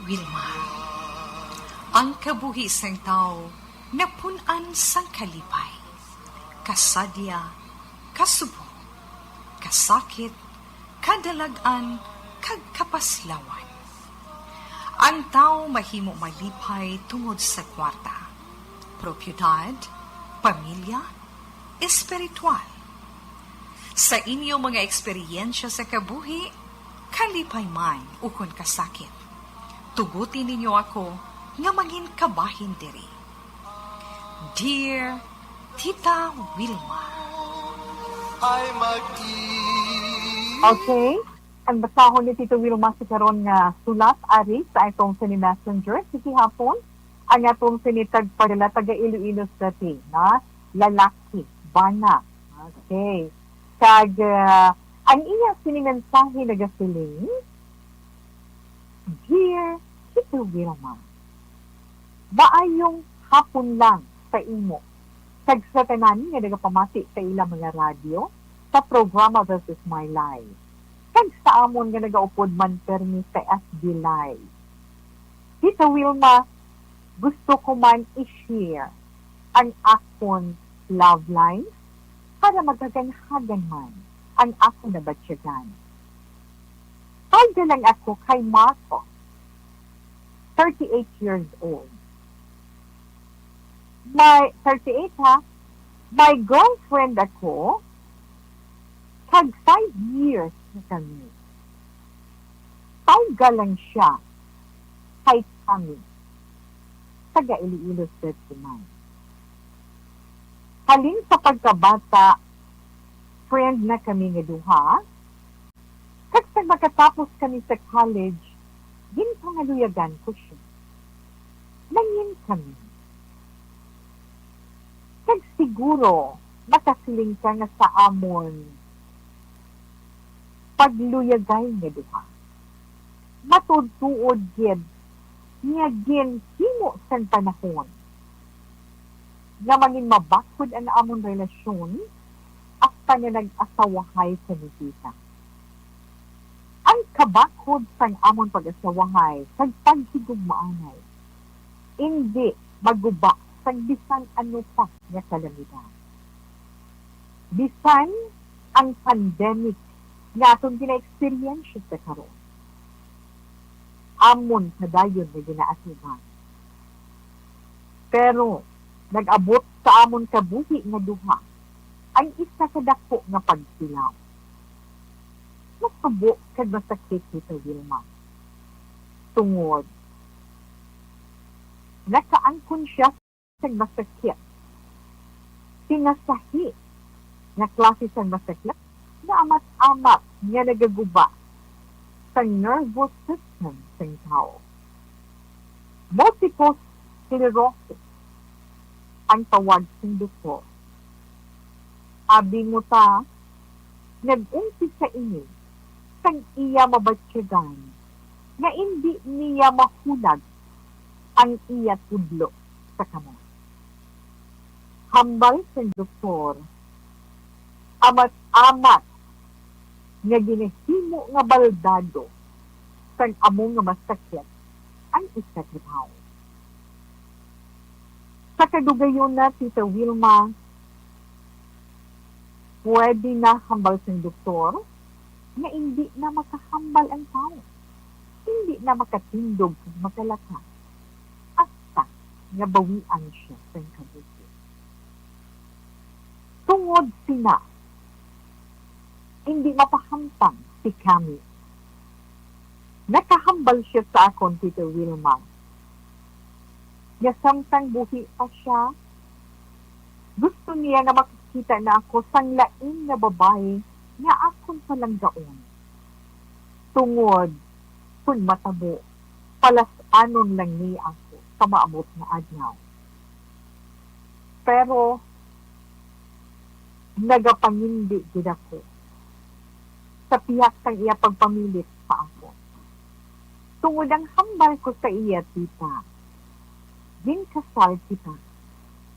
Wilma. Ang kabuhi sang tawo napun-an sang kalipay, kasadya, kasubo, kasakit, kadalag-an, kag kapaslawan. Ang tawo mahimo malipay tungod sa kwarta, propiedad, pamilya, espiritual. Sa inyo mga eksperyensya sa kabuhi, kalipay man ukon kasakit, tuguti ninyo ako nga mangin kabahin diri. Dear Tita Wilma. Ay mag-i- Okay. Ang basahon ni Tita Wilma sa karon nga sulat ari sa atong sini messenger, sa gihapon, ang atong sini tagpadala taga Iloilo City, na lalaki, bana. Okay. Kag, ah, ang iya sini mensahe nagasiling, Dear Tita Wilma, maayong hapon lang sa imo kag sa tanan nga nagapamati sa ilang mga radyo sa programa This Is My Life, kag sa amon nga nagaupod man permi sa F B Live. Tita Wilma, gusto ko man i-share ang akon love life para maghaganhagan man ang akon nabatyagan. Tawga lang ako kay Marco, thirty-eight years old. May, thirty-eight ha, may girlfriend ako, kag five years na kami. Tawga lang siya kay Kami, taga Iloilo City man. Halin sa pagkabata, friend na kami nga duha, kag sa makatapos kami sa college, ginpangaluyagan ko siya. Nangin kami. Kag siguro, makasiling ka nga sa amon pagluyagay nga duha. Matuod-tuod gid nga ginhimo sang panahon nga mangin mabakhod ang amon relasyon, hasta nga nag-asawahay kami kita. Ang kabakhod sang amon pag-asawahay kag paghigugmaanay indi maguba sang bisan ano pa nga kalamidad. Bisan ang pandemic nga aton gina-eksperyensya sa karon, amon padayon nga ginaatubang. Pero nag-abot sa amon kabuhi nga duha ang isa ka dako nga pagsilaw. Masubo kag masakit, Tita Wilma, tungod nakaangkon siya sang masakit. Pinasahi nga klase sang masakit nga amat-amat nga nagaguba sang nervous system sang tawo. Multiple sclerosis ang tawag sang doktor. Abi mo ta, nag-umpisa ini sang iya mabatyagan nga indi niya mahulag ang iya tudlo sa kamot. Hambal sang doktor, amat-amat nga ginahimo nga baldado sang amo nga masakit ang isa ka tawo. Sa kadugayon na, Tita Wilma, pwede na hambal sang doktor nga indi na makahambal ang tawo, indi na makatindog kag makalakat, hasta nga bawian siya sang kabuhi. Tungod sina, indi mapahamtang si Kami. Nakahambal siya sa akon, Tita Wilma, nga samtang buhi pa siya, gusto niya nga makakita na ako sang lain nga babayi nga akon palanggaon. Tungod, kon matabo, palas-anon lang niya ako sa maabot nga adlaw. Pero nagapangindi gid ako sa pihak sang iya pagpamilit sa akon. Tungod ang hambal ko sa iya, tita, ginkasal kita,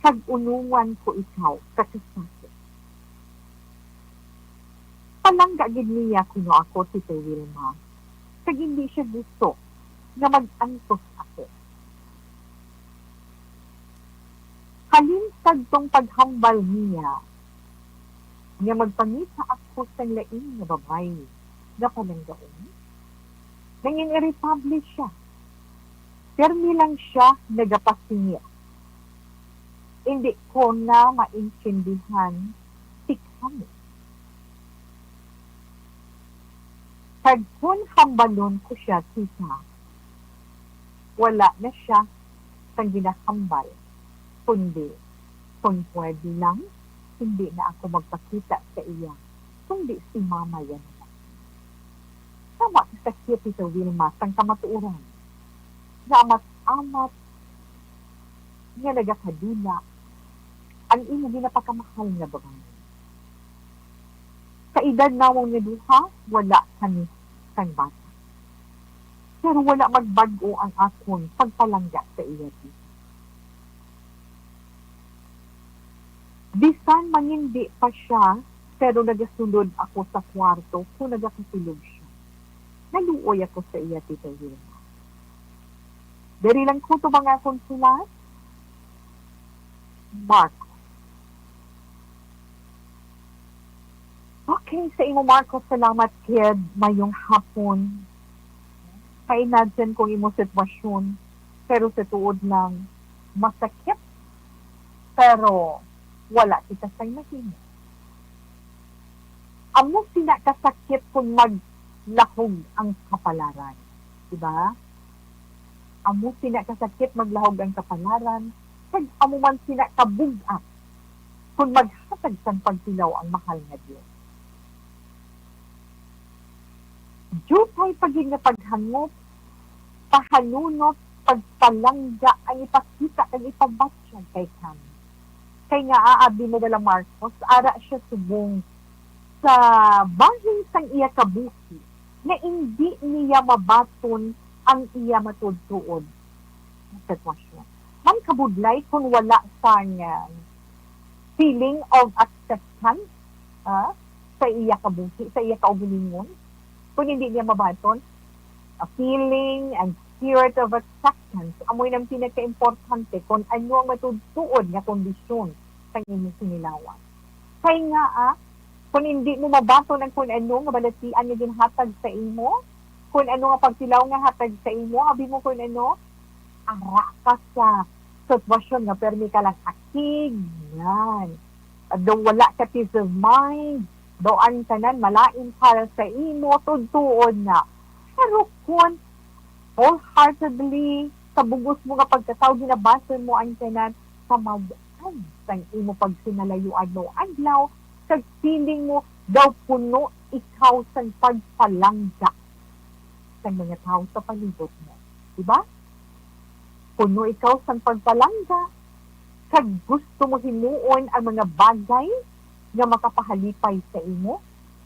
kag unungan ko ikaw sa kasakit. Palangga gid niya kuno ako, Tita Wilma, kag indi siya gusto nga mag-antos ako. Halin sadtong paghambal niya nga magpangita ako sang lain nga babayi nga palanggaon, nangin-irritable siya. Pirmi lang siya nagapasingil. Indi ko na maintindihan si Kami. Kag kon hambalon ko siya, tita, wala na siya sang ginahambal, kundi kon pwede lang, hindi na ako magpakita sa iya, kundi si Mama yan na. Tama ka sa sakit, Tita Wilma, sang kamatuoran nga amat-amat nga nagakadula ang imo ginapakamahal nga babayi. Sa edad namon nga duha, wala kami sang bata. Pero wala magbag-o ang akon pagpalangga sa iya, tita. Bisan mangindi pa siya, pero nagasulod ako sa kwarto kon nagakatulog siya. Naluoy ako sa iya, Tita Wilma. Diri lang ko tubang akon sulat. Mark. Okay, sa imo, Marco, salamat, kid. Mayong hapon. Ka-imagine kong imo sitwasyon, pero sa tuod lang, masakit, pero wala kita sang mahimo. Amo sina kasakit kung maglahog ang kapalaran, di ba? Amo sina kasakit maglahog ang kapalaran, kag amo man sina kabug-at kung maghatag sang pagtilaw ang mahal nga Dios. Diutay pa gid nga paghangop, pahanunot, pagpalangga ang ipakita kag ipabatyag kay Kami. Kay nga, abi mo bala, Marcos, ara siya subong sa bahin sang iya kabuhi nga indi niya mabaton ang iya matuod-tuod nga sitwasyon. Mangkabudlay kon wala sang, ah, feeling of acceptance, ah, sa iya kabuhi, sa iya kaugalingon, kon hindi niya mabaton, a feeling and spirit of acceptance, amoy nang pinakaimportante kon ano ang matuod-tuod nga kondisyon sang imong sinilawan. Kay nga, ah, kung hindi mo mabaton ang kung ano nga balatian nga ginhatag sa imo, kung ano nga pagtilaw nga hatag sa imo, abi mo kung ano, ara ka sa sitwasyon nga permi ka lang akig, yan. Daw wala ka peace of mind, daw ang tanan malain para sa imo, tuod-tuod na. Pero kung wholeheartedly, sa bug-os mo nga pagkatawo, ginabaton mo ang tanan, kamad-an sang imo pagsinalayo adlaw-adlaw, kag feeling mo daw puno ikaw sang pagpalangga sang mga tawo sa palibot mo. Di ba? Puno ikaw sang pagpalangga, kag gusto mo himuon ang mga bagay nga makapahalipay sa imo,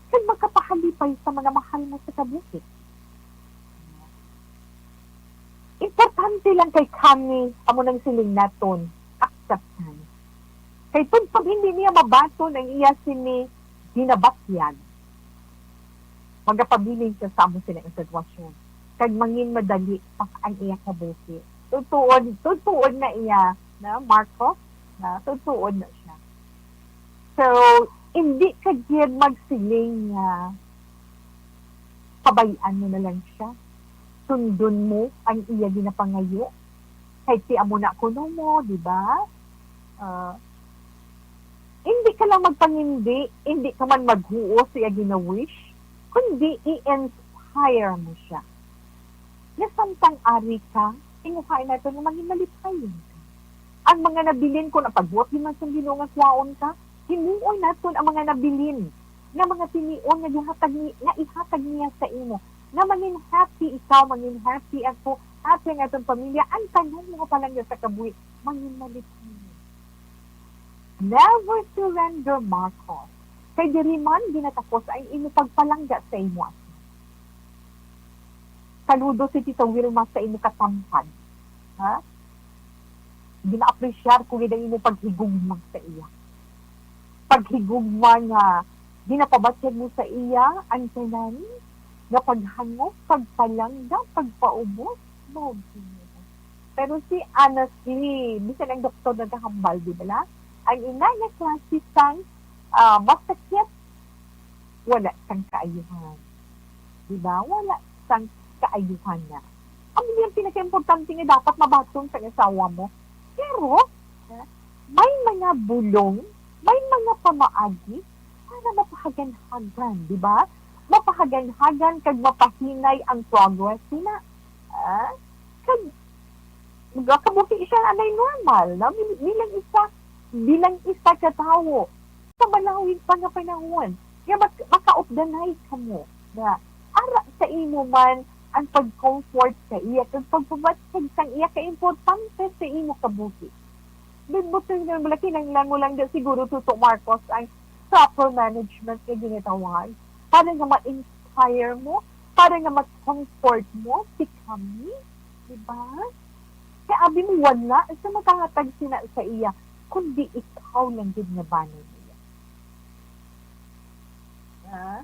kag makapahalipay sa mga mahal mo sa kabuhi. Importante lang kay Kami, amo nang siling naton, acceptance. Kay tungod hindi niya mabaton ang iya sini ginabatyag, magapabilin siya sa amo sini nga sitwasyon. Kag mangin madali pa ang iya kabuhi. Tutuod, tutuod na iya, na, Marco, na, tutuod na siya. So, hindi ka gyud magsiling nga pabay-an mo na lang siya. Sundon mo ang iya ginapangayo. Kay ti amo na kuno mo, di ba? Ah, hindi ka lang magpangindi, hindi ka man maghuo sa iya gina-wish, kundi i-inspire mo siya. Nga samtang ari ka, tinguhain nato nga mangin malipayon ka. Ang mga nabilin, kung ang pagbuhat man sang Ginoo nga kwaon ka, himuon naton ang mga nabilin nga mga tinion nga gihatag ni, nga ihatag niya sa imo, nga mangin happy ikaw, mangin happy ako, happy ang aton pamilya, ang tanan mga palangga sa kabuhi, mangin malipayon. Never surrender, Marcos. Kay diri man ginatapos ang imo pagpalangga sa imo asawa. Saludo si Tita Wilma sa imo katampad. Ha? Gina-appreciate ko gid ang imo paghigugma sa iya. Paghigugma nga ginapabatyag mo sa iya ang tanan nga paghangop, pagpalangga, pagpaubos, Mao gid. Pero si, honestly, bisan ang doktor nagahambal, di ba la? Ang ina nga klase sang, ah, masakit, wala sang kaayuhan. Di ba? Wala sang kaayuhan na. Amo ni ang pinakaimportante nga dapat mabaton sa asawa mo. Pero, ah, may mga bulong, may mga pamaagi para mapahaganhagan, di ba? Mapahaganhagan kag mapahinay ang progress nila. Ah? Kag, kabuhi siya, anay normal, no? Bil-, bilang isa, bilang isa ka tawo, sa malawig pa nga panahon, nga mak-, makaupdanay kamo, nga ara sa imo man ang pag-comfort sa iya, kag pagpabatid sang iya kaimportante sa imo kabuhi. But, but, wala, kinahanglan mo lang daw siguro, Toto Marcos, ang proper management nga ginatawag para nga ma-inspire mo, para nga ma-comfort mo si kami, di ba? Kaya abi mo, wala sa makahatag sina sa iya, kundi ikaw lang gid nga bana niya. Ha?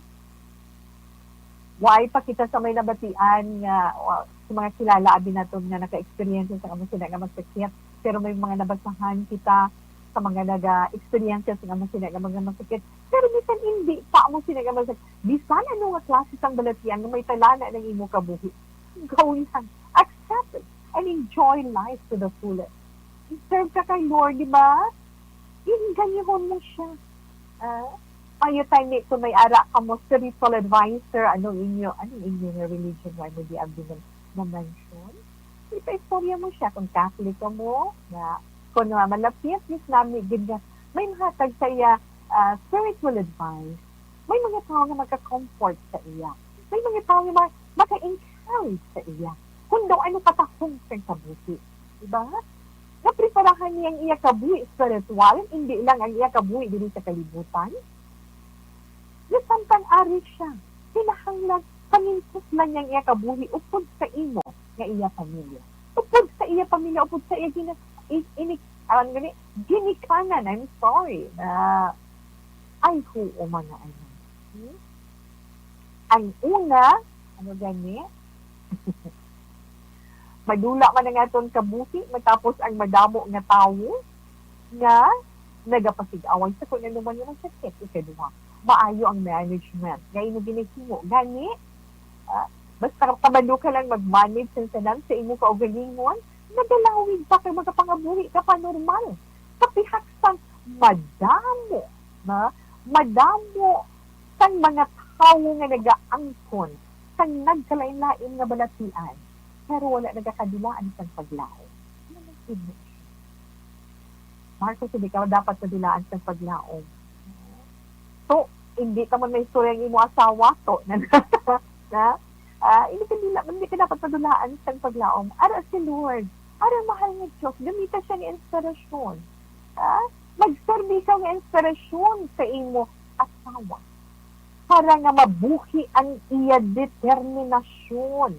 Why pa kita sa may nabatian nga, wa-, sa mga kilala abi naton nga naka-experience sa amo sila nga masakit, pero may mga nabasahan kita sa mga naga-experience sa amo sila nga mga masakit, pero bisan hindi pa amo sila nga masakit, bisan ano nga klase sang balatian nga may talana ng imo kabuhi, go lang, accept it and enjoy life to the fullest. Serve ka kay Lord, di ba? Ingganyihon mo siya. Ah, payo tayo ni kung may ara ka mo spiritual advisor, anong inyo, anong inyo nga religion, why mo di abdi na, na mention? Ipaistorya mo siya kung Catholic ka mo, na kung nga malapit, Miss Nami, gid nga, may mahatag sa iya, ah, spiritual advice. May mga tao nga maka-comfort sa iya. May mga tao nga ma-, maka-encourage sa iya. Kung daw ano katahong sa kabuhi. Diba? Napreparahan niya ang iya kabuhi espiritual, hindi lang ang iya kabuhi diri sa kalibutan. Nga samtang ari siya, kinahanglan pamintos lang niya ang iya kabuhi upod sa imo nga iya pamilya. Upod sa iya pamilya, upod sa iya gina-, i-, ini-, alam gani, ginikanan, I'm sorry, na, ay, huo, mga anak. Hmm? Ang una, ano gani? Madula man ang aton kabuhi, matapos ang madamo nga tawo nga nagapasig-away sa kung ano man nga masakit. Ikaduha, maayo ang management nga imo ginahimo. Gani, ah, basta kabalo ka lang mag-manage sa tanan sa imo kaugalingon, nagalawig pa kay makapangabuhi ka pa normal. Sa pihak sang madamo, na madamo sang mga tawo nga nagaangkon sang nagkalain-lain nga balatian, pero wala nagakadilaan sang paglaom. Ano man gid mo? Marcos, hindi ka dapat madilaan sang paglaom. To, hindi ka man maistorya ang imo asawa, to, na, na, ah, hindi ka dila-, hindi ka dapat madulaan sang paglaom. Ara si Lord, ara mahal nga Dios, gamita siya nga inspirasyon. Ah, magserbi ka nga inspirasyon sa imo asawa para nga mabuhi ang iya determinasyon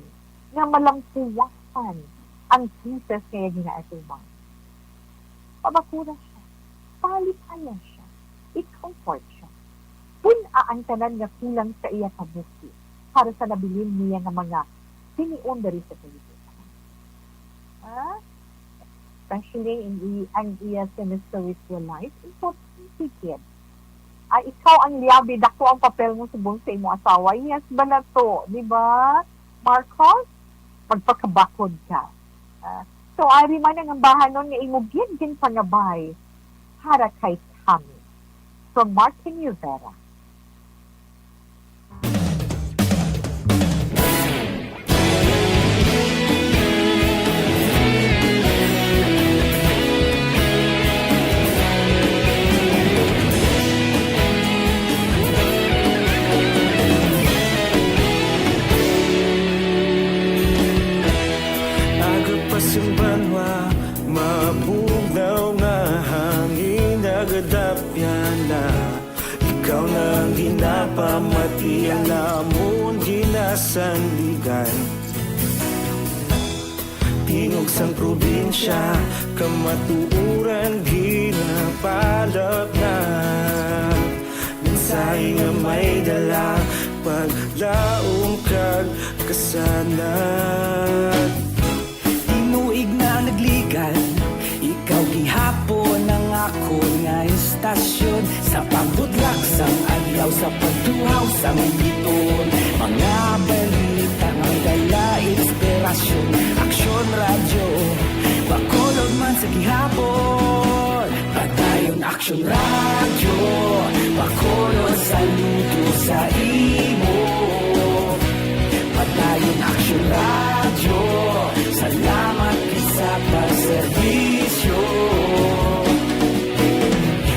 nga malampuwasan ang krisis nga iya ginaatubang. Pabakura siya, palipayan siya, i-comfort siya. Pun-a ang tanan nga kulang sa iya kabuhi para sa nabilin niya nga mga sinion diri sa kalibutan. Ha? Especially in i-, ang iya sa spiritual life, importante gid. Ay, ikaw ang liabi, dako ang papel mo subong sa imo asawa. Yes, bala to, di ba? Marcos, magpakabakod ka. Ah, so, ari man ang ambahanon nga imo gid ginpangabay para kay kami. From Martin Rivera. Aga pa sing banwa, mabugnaw nga hangin, nagadapyan na. Ikaw na ang ginapamati, ang amon ginasandigan. Tingog sang probinsya, kamatuoran ginapalapnap. Mensahe nga may dala, paglaom kag kasanag. Ikaw gihapon ang akon nga istasyon, sa pagbudlak sang adlaw, sa pagtuhaw sang biton. Mga balita nga may dala inspirasyon. Aksyon Radyo, Bacolod man sa gihapon. Padayon Aksyon Radyo, Bacolod, saludo sa imo. Padayon Aksyon Radyo, salamat gid sa pagserbisyo.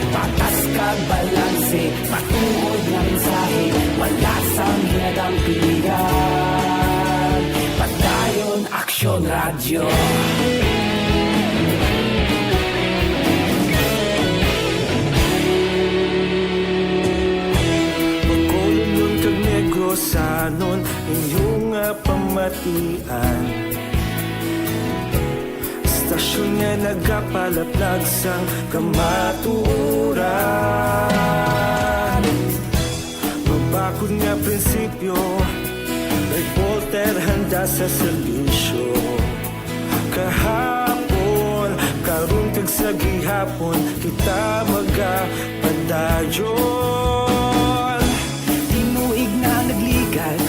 Patas kag balanse, matuod nga mensahe, wala sang ginadampigan. Padayon Aksyon Radyo. Bacolodnon kag Negrosanon, inyo nga pamatian. Stasyon nga nagapalaplag sang kamatuoran. Mabakod nga prinsipyo, reporter handa sa serbisyo. Kahapon, karon kag sa gihapon, kita magapadayon. Tinuig na nagligad,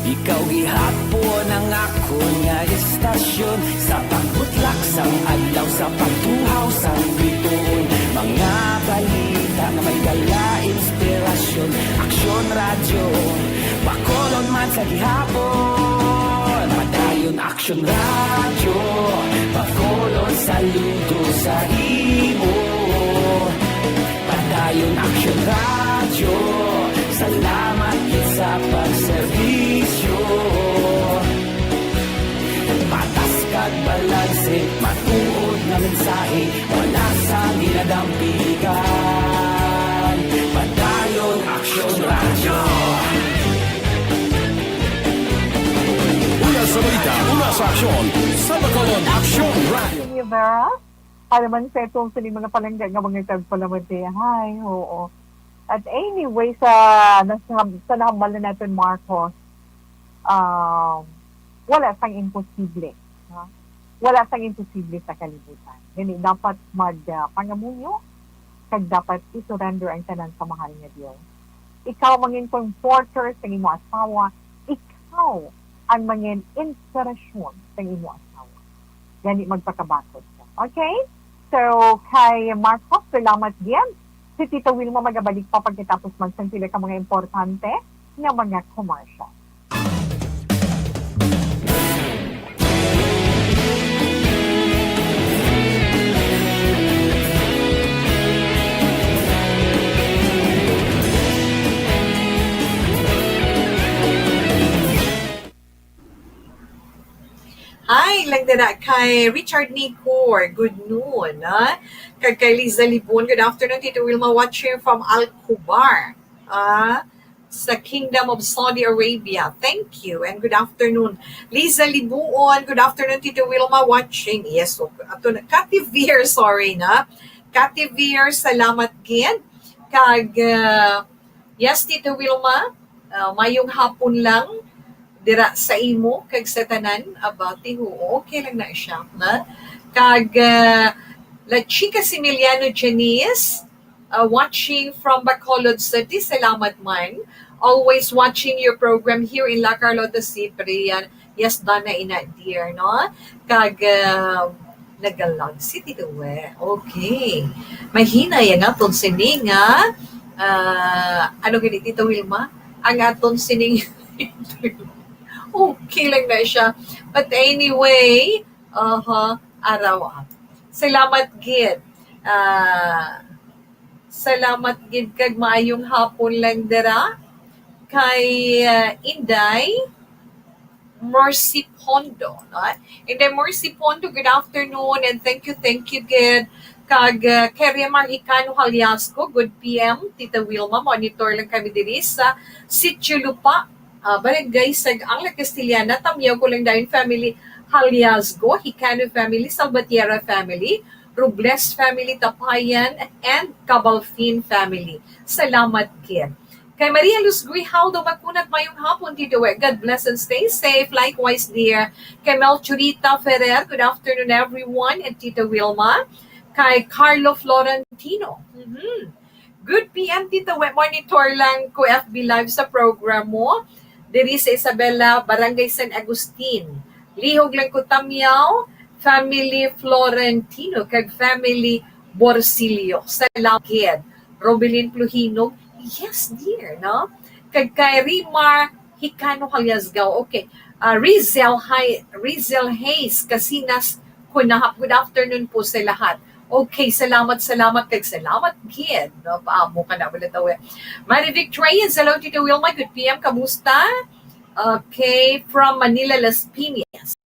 ikaw gihapon ang akon nga istasyon. Sa pagbutlak sang adlaw, sa pagtuhaw sang bituon, mga balita nga may dala inspirasyon. Aksyon Radyo, Bacolod man sa gihapon. Padayon Aksyon Radyo, Bacolod, saludo sa imo. Padayon Aksyon Radyo, salamat gid sa pagserbisyo. Patas kag balanse, matuod nga mensahe, wala sang ginadampigan. Padayon Aksyon Radyo. Una sa balita, una sa aksyon, sa Bacolod Aksyon Radyo. Rivera, para man sa atong sini mga palangga nga mga tagpalamatihay, oo. At anyway, sa, nasa, sa nahambal na natin, Marcos, um, wala sang imposible, ha? Wala sang imposible sa kalibutan. Gani, dapat mag, ah, pangamuyo, kag dapat i-surrender ang tanan sa mahal nga Dios. Ikaw mangin comforter sa imo asawa, ikaw ang mangin inspirasyon sa imo asawa. Gani, magpakabakod ka. Okay? So, kay Marcos, salamat gid. Si Tita Wilma magabalik pa pagkatapos man sang pila ka mga importante nga mga commercial. Hi, lang dira kay Richard Nicor. Good noon, ah. Kag kay Liza Libon, good afternoon, Tito Wilma, watching from Al Khobar, ah, sa Kingdom of Saudi Arabia. Thank you and good afternoon. Liza Libuon, good afternoon, Tito Wilma, watching. Yes, so, ato na. Cathy Veer, sorry na. Cathy Veer, salamat gid. Kag, ah, yes, Tito Wilma, ah, mayong hapon lang dira sa imo kag sa tanan. Aba, Tiho, okay lang na siya, na? Kag, ah, La Chica Similiano Janice, uh, watching from Bacolod City. Salamat man. Always watching your program here in La Carlota Ciprian. Yes, Donna, ina, dear, no? Kag, uh, nagalag si Tito We. Okay. Mahina yan aton sining, ah, ah, ano gani, Tito Wilma? Ang aton sining, okay lang na siya. But anyway, aha, araw, ah. Salamat gid. Ah, salamat gid kag maayong hapon lang dira kay, ah, Inday Mercy Pondo, no? Inday Mercy Pondo, good afternoon and thank you, thank you gid. Kag, ah, kay Remar Hicano Haliasco, good P M, Tita Wilma, monitor lang kami diri sa Sitio Lupa, ah, Barangay Sag-ang, La Castellana. Tamyaw ko lang dayon family Haliasgo, Hicano family, Salvatierra family, Robles family, Tapayan, and Cabalfin family. Salamat gid. Kay Maria Luz Grijaldo Macunat, mayong hapon, Tito Wek. God bless and stay safe. Likewise, dear. Kay Melchorita Ferrer, good afternoon, everyone. And Tita Wilma. Kay Carlo Florentino. Mhm. Good P M, Tita Wek. Monitor lang ko F B Live sa program mo. Diri sa Isabela, Barangay San Agustin. Lihog lang ko, Tamyaw, family Florentino, kag family Borsilio. Salamat gid. Robilin Pluhinog, yes, dear, no? Kag kay Rimar Hikano Haliasgaw. Okay. Ah, Rizel, hi, Rizel Hayes, Casinas, Kunahap. Good afternoon po sa lahat. Okay, salamat, salamat, kag salamat gid, no? Paamo ka na, wala tawi. Marivic Reyes, hello, Tito Wilma, good P M, kamusta? Okay, from Manila, Las Piñas.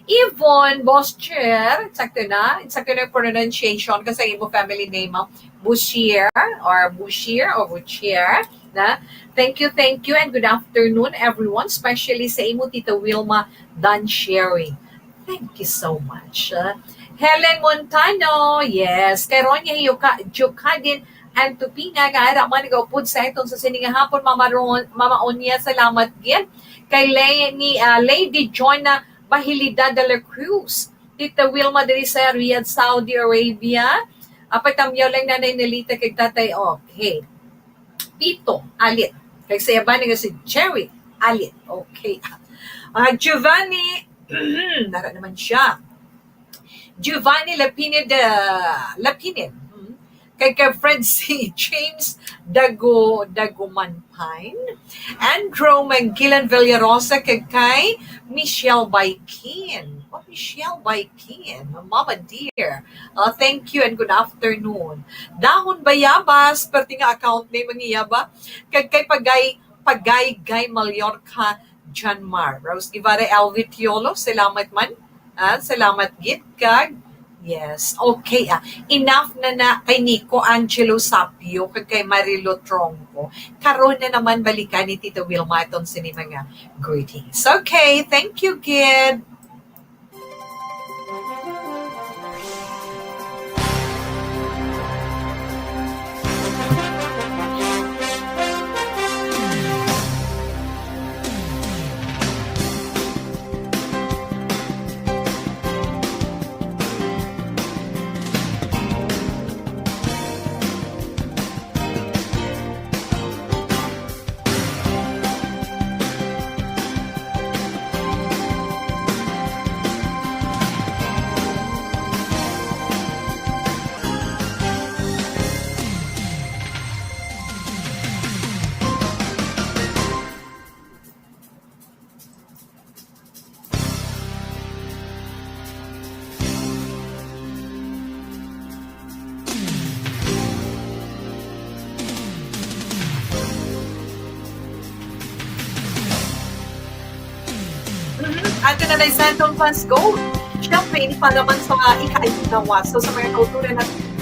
Yvonne Boscher, sakto na? Sakto na yung pronunciation kasi ang imo family name, ah, Bouchier or Bouchier or Bouchier, na? Thank you, thank you, and good afternoon, everyone, especially sa imo, Tita Wilma Dan Sherry. Thank you so much. Ah, Helen Montano, yes. Kay Ronya Yuka-, Jukadin and Tupinga, nga ara man nagaupod sa iton sa sining nga hapon, Mama Ron-, Mama Onya, salamat gid. Kay Lay-, ni, ah, Lady Jonah Bahilida de la Cruz, Tita Wilma diri sa Riyadh, Saudi Arabia. Apay, Tamyaw lang, Nanay Nelita kag Tatay. Okay. Pito, Alit. Kag sa yaban nga si Jerry Alit. Okay. Ah, Giovanni, nara naman siya. Giovanni Lapinid, ah, Lapinid. Hmm. Kay, kay Fred C. James Dago, Daguman Pine. Andrew Manggilan Villarosa, kay, kay Michelle Baikin. Oh, Michelle Baikin, Mama dear. Uh, thank you and good afternoon. Dahon Bayabas, perti nga account name ang iya ba? Kag kay Pagay, Pagay Guy Mallorca, Janmar. Rose Guevara, Elvie Tiolo, salamat man. Ah, salamat gid kag, yes, okay, ah. Enough na na kay Nico Angelo Sapio kag kay Marilo Tronco. Karon na naman balikan ni Tita Wilma aton sini mga greetings. Okay, thank you, kid. Mhm. Ato na may Santong Fans Gold. Siyempre, ini para man sa ika-, lawas. So, sa mga kauturan natin,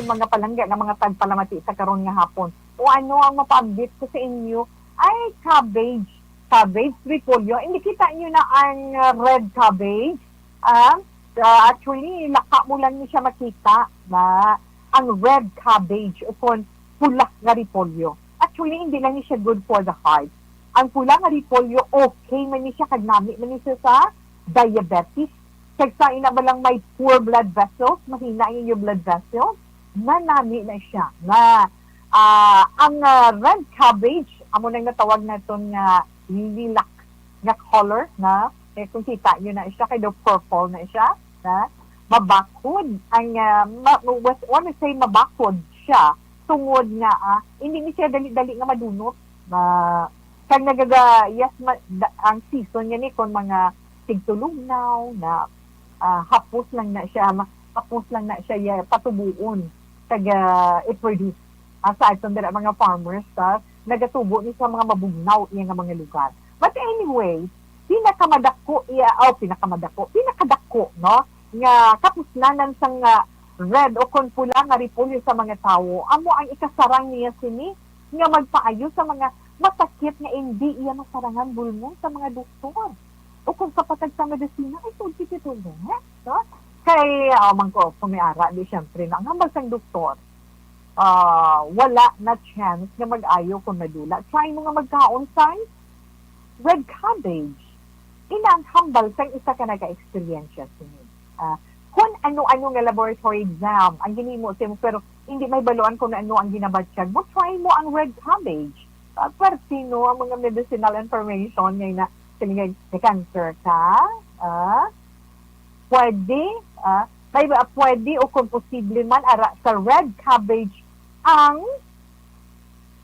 mga palangga nga mga tagpalamati sa karon nga hapon. O ano ang mapaambit ko sa inyo? Ay, cabbage. Cabbage, repolyo. Hindi kita nyo na ang uh, red cabbage. Ah, uh, actually, laka mo lang ni siya makita na ang red cabbage o kon pula nga repolyo. Actually, hindi lang ni siya good for the heart. Ang pula nga repolyo, okay man ni siya, kag nami man ni siya sa diabetes. Kag sa ina ba lang may poor blood vessels, mahina ang inyong blood vessels, nanami na siya. Na ah, ang ah, red cabbage, amo nang natawag naton nga lilac nga color na. Eh, kung kita nyo na siya, kay daw purple na siya, na mabakod ang, ah, ma, ma, what, what we say, mabakod siya tungod nga ah, hindi ni siya dali-dali nga madunot. Ma, kag nagaga, yes, ma, da, ang season niya ni kon mga tigtulugnaw na ah, hapos lang na siya, ma, hapos lang na siya ya, patubuon kag ah, i-produce. Ah, sa aton dira mga farmers, ah, nagatubo ni sa mga mabugnaw iya nga mga lugar. But anyway, pinakamadako iya, oh, pinakamadako, pinakadako, no, nga kapuslanan sang ah, red o kon pula nga repolyo sa mga tawo, amo ang ikasarang niya sini nga magpaayo sa mga masakit nga indi iya masarangan bulmon sa mga doktor o kung sa patag sa medisina, ay, twenty-two na, no? Kay, ah, man ko, kung may ara, di, syempre, na ang hambal sang doktor, ah, wala na chance nga mag-ayo kung nadula. Try mo nga magkaon sang red cabbage. Ina ang hambal sang isa ka naka-eksperyensya sini. Ah, kung ano-ano nga laboratory exam ang ginimo sa imo, pero hindi may baluan kung ano ang ginabatyag mo, try mo ang red cabbage. Ah, pwerte, no, ang mga medicinal information nga ina, siling nga, may cancer ka, ah, pwede, ah, may ba, pwede o kung posible man, ara sa red cabbage ang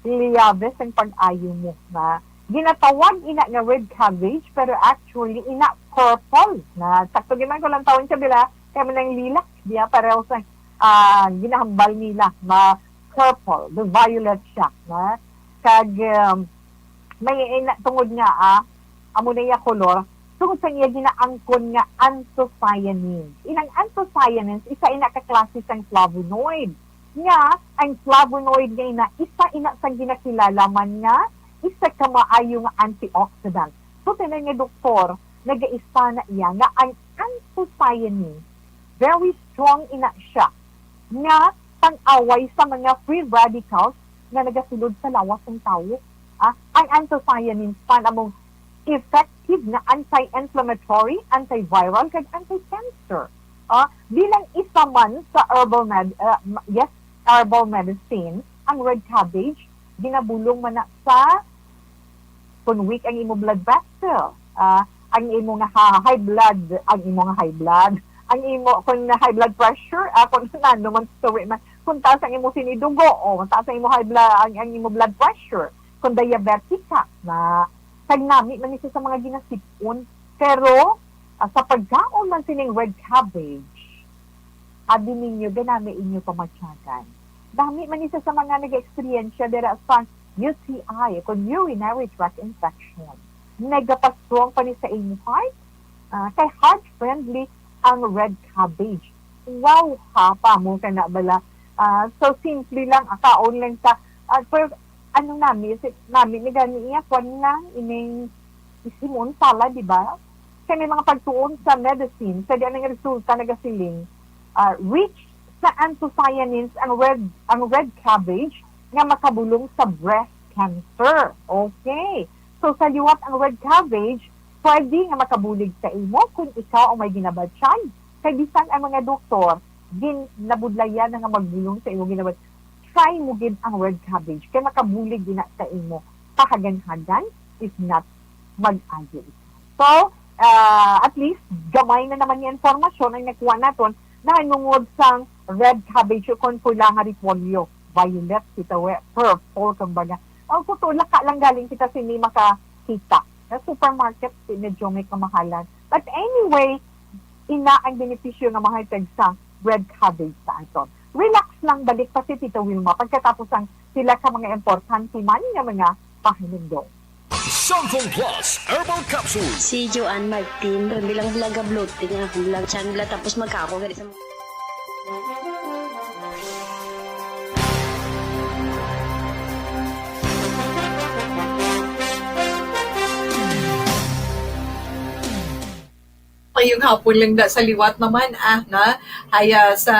liyabe sang pag-ayo mo, na ginatawag ina nga red cabbage, pero actually ina purple. Na sakto gid man ko lang tawon siya, bila kay man ang lilac diya, pareho sa ah, ginahambal nila nga purple, the violet siya, na kag um, may ina tungod nga ah, amo na iya kolor tungod sa iya ginaangkon nga anthocyanins. Inang anthocyanins isa ina ka klase sang flavonoid, nga ang flavonoid nga ina isa ina sang ginakilala man nga isa ka maayo nga antioxidant. So, tanan nga doktor, nagaisa na iya nga ang anthocyanins, very strong ina siya nga pang-away sa mga free radicals nga nagasulod sa lawas sang tawo. Ah, ang anthocyanins pa namong effective nga anti-inflammatory, antiviral, kag anti-cancer. Ah, bilang isa man sa herbal med-, ah, ma-, yes, herbal medicine, ang red cabbage ginabulong man na sa kung weak ang imo blood vessel, ah, ang imo nga ha-, high blood, ang imo nga high blood, ang imo, kung high blood pressure, ah, kung ano man, sorry man, kung taas ang imo sinidugo, o taas ang imo high blood, ang, ang imo blood pressure, kung diabetic ka, na, kag nami man ni siya sa mga ginasipon. Pero, ah, sa pagkaon man sining red cabbage, abi ninyo, ganami inyo pamatyagan. Dami man isa sa mga nag-eksperyensya dira sa U T I, kung urinary tract infection. Nagapastrong pa ni sa imo heart, ah, kay heart-friendly ang red cabbage. Wow, ha, pa mo ka na bala. Ah, so, simple lang, ah, kaon lang sa, ah, pero ano nami, si, nami ni gani iya, kwan lang, ining isimun, salad, di ba? Kay may mga pagtuon sa medicine, sa di ang resulta nagasiling, ah, rich sa anthocyanins ang red, ang red cabbage nga makabulong sa breast cancer. Okay. So, sa liwat ang red cabbage, pwede nga makabulig sa imo kung ikaw ang may ginabatyag. Kay bisan ang mga doktor, gin-, nabudlayan na nga magbulong sa imo ginabatyag, try mo gid ang red cabbage kay makabulig gina sa imo kahaganhagan, if not, mag-ayo ikaw. So, ah, at least, gamay na naman nga impormasyon ang nakuha naton nahanungod sang red cabbage o kon pula nga repolyo. Violet, kita we, purple, kumbaga. Ang kuto, laka lang galing kita sini makakita. Sa supermarket, si-, medyo may kamahalan. But anyway, ina ang benepisyo nga mahatag sa red cabbage sa aton. Relax lang, balik pa si Tita Wilma pagkatapos ang pila ka mga importante man nga mga pahinumdom. Samsung Plus Herbal Capsule. Si Joanne Martin, bilang vlog-a-bloating ang vlog channel, tapos magkako gani sa Mayong hapon lang da sa liwat naman, ah, na. Haya sa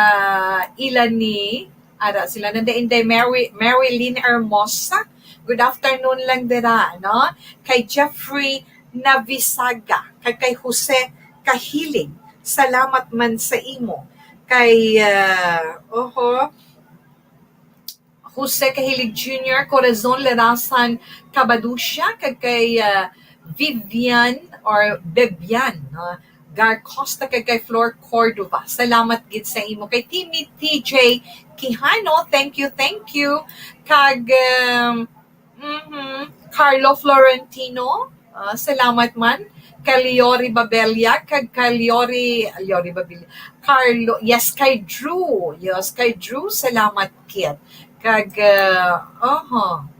ila ni, ara sila, nanda Inday Mary, Marilyn Hermosa. Good afternoon lang dira, no? Kay Jeffrey Navisaga, kag kay Jose Kahiling. Salamat man sa imo. Kay, ah, oho, Jose Kahilig Junior, Corazon Lerasan Cabadusia, kag kay, ah, Vivian or Bebian, no? Gar Costa, kag kay Flor Cordova. Salamat gid sa imo. Kay Timmy T J Quijano, thank you, thank you. Kag, um, mhm, Carlo Florentino, ah, salamat man. Kay Liori Babella, kag kay Liori, Liori Babella. Carlo, yes, kay Drew. Yes, kay Drew, salamat kit. Kag, ah, oho.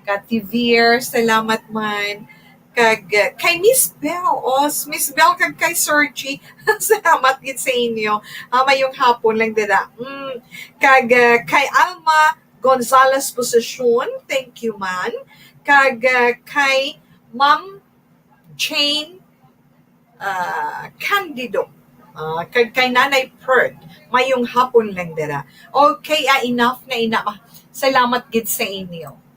Kay Tivir, salamat man. Kag, ah, kay Miss Bell. Oh, s-, Miss Bell, kag kay Sergi. Salamat gid sa inyo. Ah, mayong hapon lang dira. Mm. Kag, ah, kay Alma Gonzalez Posesyon, thank you man. Kag, ah, kay Ma'am Jane, ah, Candido. Ah, kag kay Nanay Perth, mayong hapon lang dira. Okay, ah, enough na ina. Salamat gid sa inyo.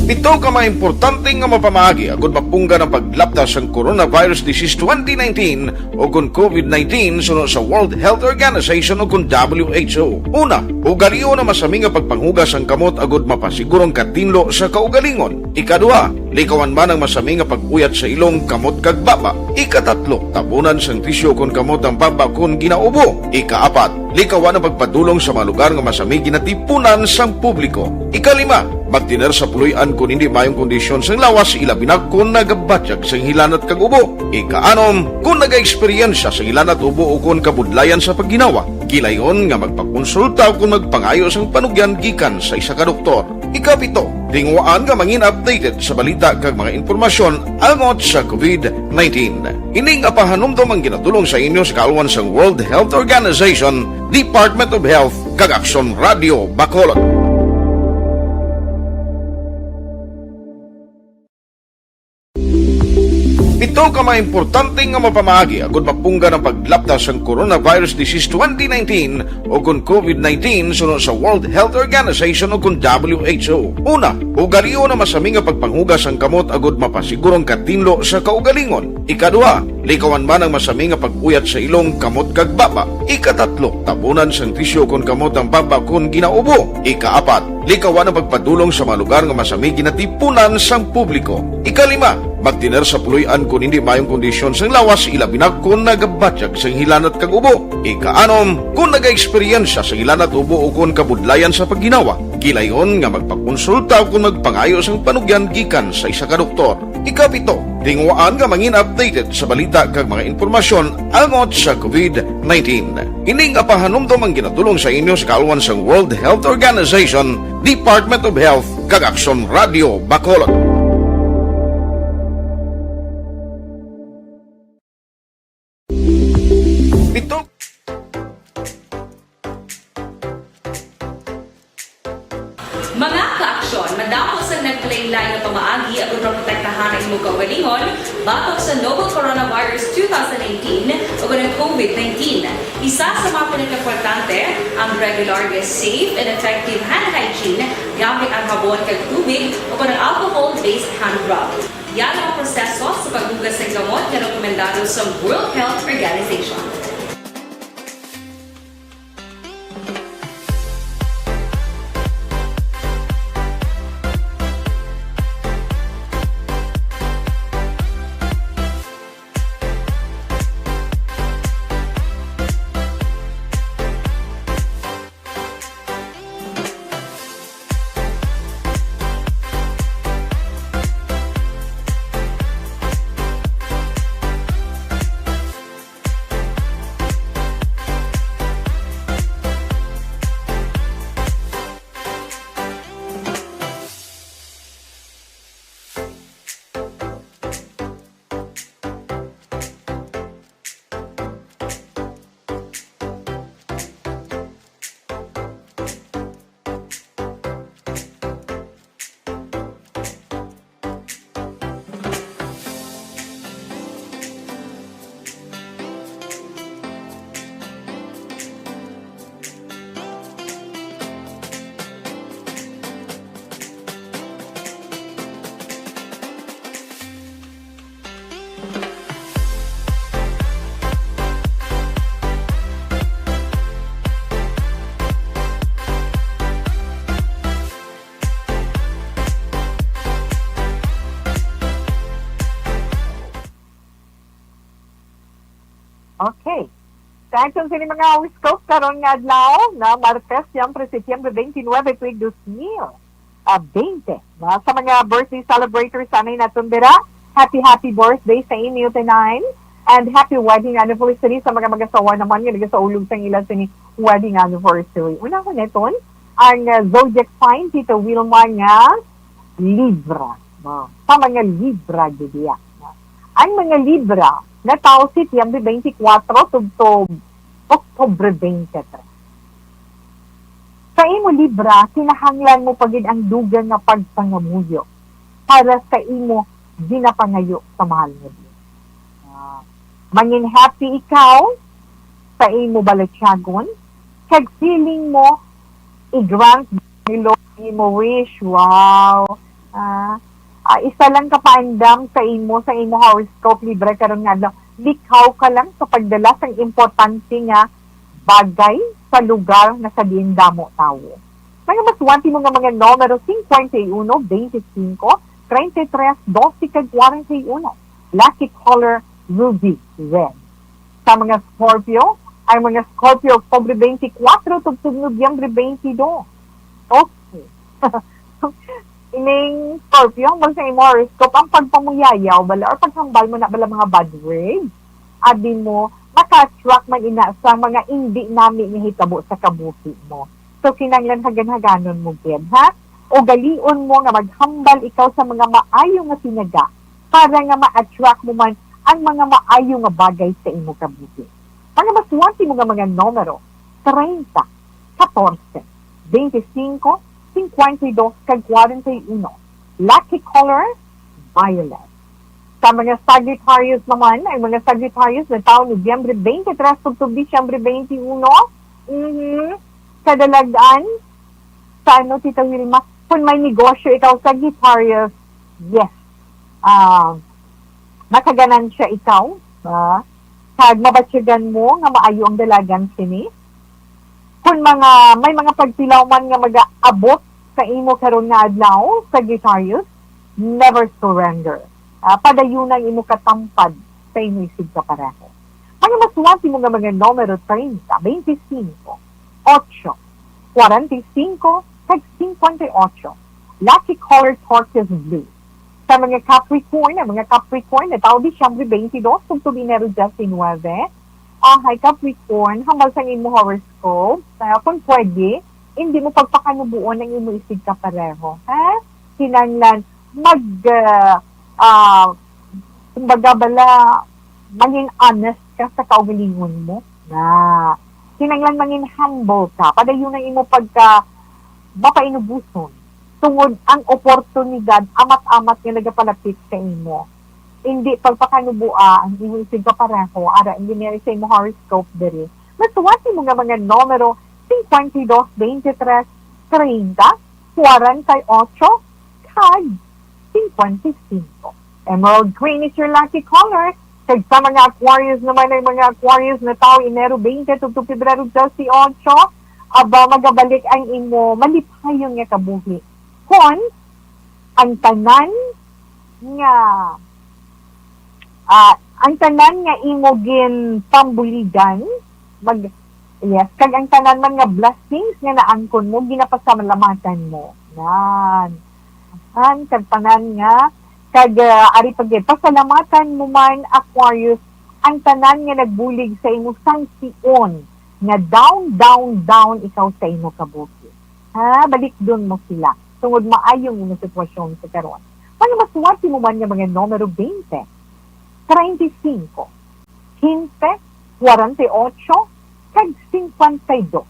Pito ka mga importante nga mapamaagi agud mapunggan ang paglapta sang coronavirus disease twenty nineteen o kon COVID nineteen suno sa World Health Organization o kon W H O. Una, ugalion ang masami nga pagpanghugas sang kamot agud mapasiguro ang katinlo sa kaugalingon. Ikaduha, likawan man ang masami nga pag-uyat sa ilong, kamot, kag baba. Ikatatlo, tabunan sang tisyu kon kamot ang baba kon ginaubo. Ikaapat, likawan ang pagpadulong sa mga lugar nga masami ginatipunan sang publiko. Ikalima, magtener sa puloy-an kon indi maayong kondisyon sang lawas, ilabi na kon nagabatyag sang hilanat kag ubo. Ikaanom, kon nagaeksperyensya sang hilanat, ubo, o kon kabudlayan sa pagginawa, gilayon nga magpakonsulta o kon magpangayo sang panugyan gikan sa isa ka doktor. Ikapito, tinguhaan nga mangin updated sa balita kag mga impormasyon angot sa COVID nineteen. Ini nga pahanumdom ang ginadul-ong sa inyo sa kaalwan sang World Health Organization, Department of Health, kag Aksyon Radio Bacolod. Pito ka mga importante nga mapamaagi agud mapunggan ang paglapta sang coronavirus disease twenty nineteen o kon COVID nineteen suno sa World Health Organization o kon W H O. Una, ugalion ang masami nga pagpanghugas sang kamot agud mapasiguro ang katinlo sa kaugalingon. Ikaduha, likawan man ang masami nga pag-uyat sa ilong, kamot, kag baba. Ikatatlo, tabunan sang tisyu kon kamot ang baba kon ginaubo. Ikaapat, likawan ang pagpadulong sa mga lugar nga masami ginatipunan sang publiko. Ikalima, magtener sa puloy-an kon indi maayong kondisyon sang lawas, ilabi na kon nagabatyag sang hilanat kag ubo. Ikaanom, kon nagaeksperyensya sang hilanat, ubo, o kon kabudlayan sa pagginawa, gilayon nga magpakonsulta o kon magpangayo sang panugyan gikan sa isa ka doktor. Ikapito, tinguhaan nga mangin updated sa balita kag mga impormasyon angot sa COVID nineteen. Ini nga pahanumdom ang ginadul-ong sa inyo sa kaalwan sang World Health Organization, Department of Health, kag Aksyon Radio Bacolod. Pito. Mga ka-aksyon, madamo sang nagkalainlain nga pamaagi aron maprotektahan ang imong kaugalingon batok sa novel coronavirus two thousand eighteen o ang COVID nineteen. Isa sa mga pinakaimportante ang regular nga safe and effective hand hygiene gamit ang habon kag tubig o ang alcohol-based hand rub. Yara ang proseso sa paghugas sang kamot nga rekomendado sa World Health Organization. Okay. Sa aton sini mga horoscope karon nga adlaw, na Martes, siyempre, Setyembre twenty-nine, tuig dos mil, ah, twenty. Na sa mga birthday celebrators, sanay naton dira, happy, happy birthday sa inyo tonight. And happy wedding anniversary sa mga mag-asawa naman nga nagasaulog sang ila sini wedding anniversary. Una ko neton, ang, ah, zodiac sign, Tita Wilma, nga Libra. No? Sa mga Libra, gid iya. No? Ang mga Libra, natawo Setyembre twenty-four tubtob Oktubre twenty-three. Sa imo, Libra, kinahanglan mo pa gid ang dugang nga pagpangamuyo para sa imo ginapangayo sa mahal nga Dios. Ah, mangin happy ikaw sa imo balatyagon, kag feeling mo i-grant ni Lord imo wish. Wow! Ah, ah, isa lang ka paandam sa imo, sa imo horoscope, Libra, karon nga adlaw. Likhaw ka lang sa pagdala sang importante nga bagay sa lugar nga sa diin damo tawo. Mga maswerte mo nga mga numero, cincuenta y uno, veinticinco, treinta y tres, doce, kag cuarenta y uno. Lucky color, ruby red. Sa mga Scorpio, ang mga Scorpio, Oktubre twenty-four tubtob Nobyembre twenty-two. Okay. Ining Scorpio, ang sa imo horoscope, ang pagpamuyayaw bala or paghambal mo na bala mga bad words, abi mo, maka-attract man ina sa mga indi nami nga hitabo sa kabuhi mo. So, kinahanglan hagan-haganon mo gid, ha? Ugalion mo nga maghambal ikaw sa mga maayo nga tinaga para nga ma-attract mo man ang mga maayo nga bagay sa imo kabuhi. Mga maswerte mo nga mga numero, treinta, catorce, veinticinco, cincuenta y dos, kag cuarenta y uno. Lucky color, violet. Sa mga Sagittarius naman, ang mga Sagittarius na tawo Nobyembre twenty-three tubtob Disyembre twenty-one, mhm, kadalag-an, sa ano, Tita Wilma, kung may negosyo ikaw, Sagittarius, yes, ah, makaganansya ikaw, ah, kag mabatyagan mo nga maayo ang dalagan sini. Kung mga, may mga pagtilaw man nga mag-aabot sa imo karon nga adlaw, Sagittarius, never surrender. Ah, padayuna ang imo katampad sa imo isigkapareho. Mga maswerte mo nga mga numero, treinta, veinticinco, ocho, cuarenta y cinco, kag cincuenta y ocho. Lucky color, turquoise blue. Sa mga Capricorn, ang mga Capricorn na tawo Disyembre twenty-two tubtob Enero diecinuebe. Ah, hi Capricorn, hambal sa imo horoscope, ah, kung pwede, hindi mo pagpakanubuon ang imo isigkapareho, ha? Kinahanglan mag, ah, ah, kumbaga bala, maging honest ka sa kaugalingon mo. Na, kinahanglan mangin humble ka. Padayon ang imo pagka mapainubuson. Tungod ang oportunidad amat-amat nga nagapalapit sa imo. Hindi pagpakanubua ang imo isigkapareho, ara, hindi niya sa imo horoscope diri. Maswerte mo nga mga numero, cincuenta y dos, veintitrés, treinta, cuarenta y ocho, kag cincuenta y cinco. Emerald green is your lucky color. Kag sa mga Aquarius naman, ang mga Aquarius na tawo Enero twenty tubtob Pebrero dieciocho, aba, magabalik ang imo malipayon nga kabuhi. Kon ang tanan nga, ah, ang tanan nga imo ginpambuligan, mag-, yes, kag ang tanan man nga blessings nga naangkon mo, ginapasalamatan mo. Nan. Nan, kag tanan nga, kag, ah, ari pa gid, pasalamatan mo man, Aquarius, ang tanan nga nagbulig sa imo sang tion, nga down, down, down ikaw sa imo kabuhi. Ha, balikdon mo sila. Tungod maayo ang imo sitwasyon sa karon. Mga maswerte mo man nga mga numero, twenty, treinta y cinco, quince, cuarenta y ocho, kag cincuenta y dos.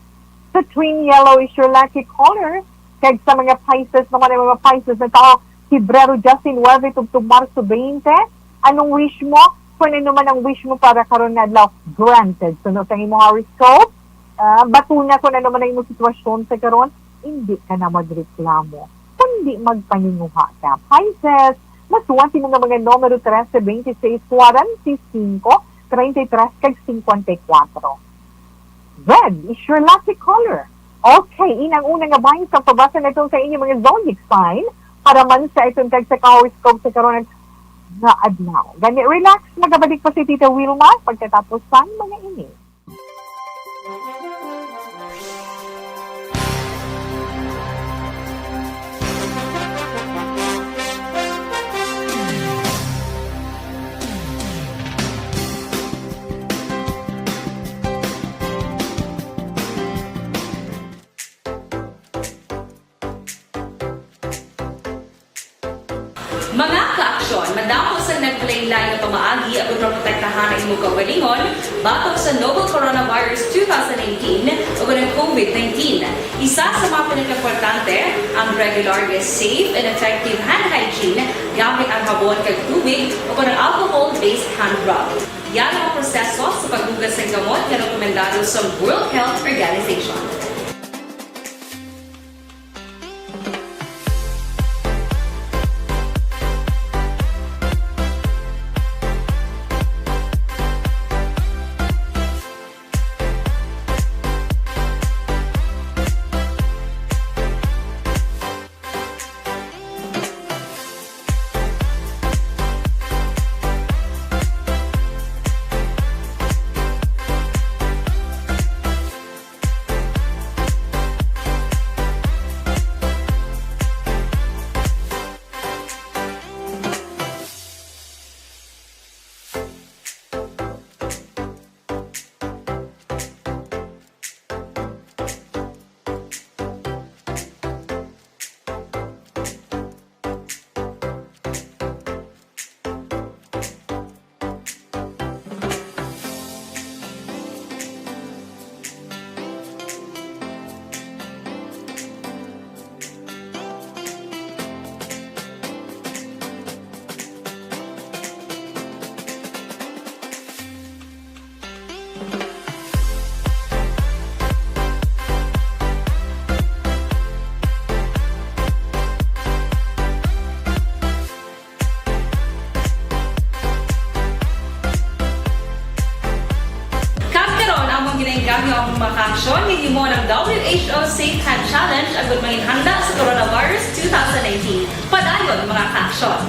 Citrine yellow is your lucky color. Kag sa mga Pisces naman, ang mga Pisces na tawo, Pebrero diecinuebe tubtob Marso twenty, anong wish mo? Kung ano man ang wish mo para karon nga adlaw, granted. Suno sa imo horoscope, ah, batuna kung ano man ang imong sitwasyon sa karon, hindi ka na magreklamo, kundi magpaninguha ka. Pisces, maswerte mo nga mga numero, trese, veintiseis, cuarenta y cinco, treinta y tres, kag cincuenta y cuatro. Red is your lucky color. Okay, inang una nga bahin sa pagbasa naton sa inyo mga zodiac sign para man sa iton kag sa ka-horoscope sa karon. nga adlaw. Gani, relax, nagabalik pa si Tita Wilma pagkatapos sang mga ini. Mga kaaksyon, madamo sang naglain-lain nga pamaagi agud maprotektahan ang imo kaugalingon batok sa novel coronavirus two thousand nineteen ug ang COVID nineteen. Isa sa mga pinakaimportante ang regular nga safe and effective hand hygiene gamit ang habon kag tubig o ang alcohol-based hand rub. Yara ang proseso sa paghugas sang gamot nga rekomendado sa World Health Organization. Kag karon, amon ginaengganyo ang mga kaaksyon nga himo ng W H O Safe Hand Challenge agud manginhanda sa coronavirus two thousand nineteen. Padayon, mga kaaksyon.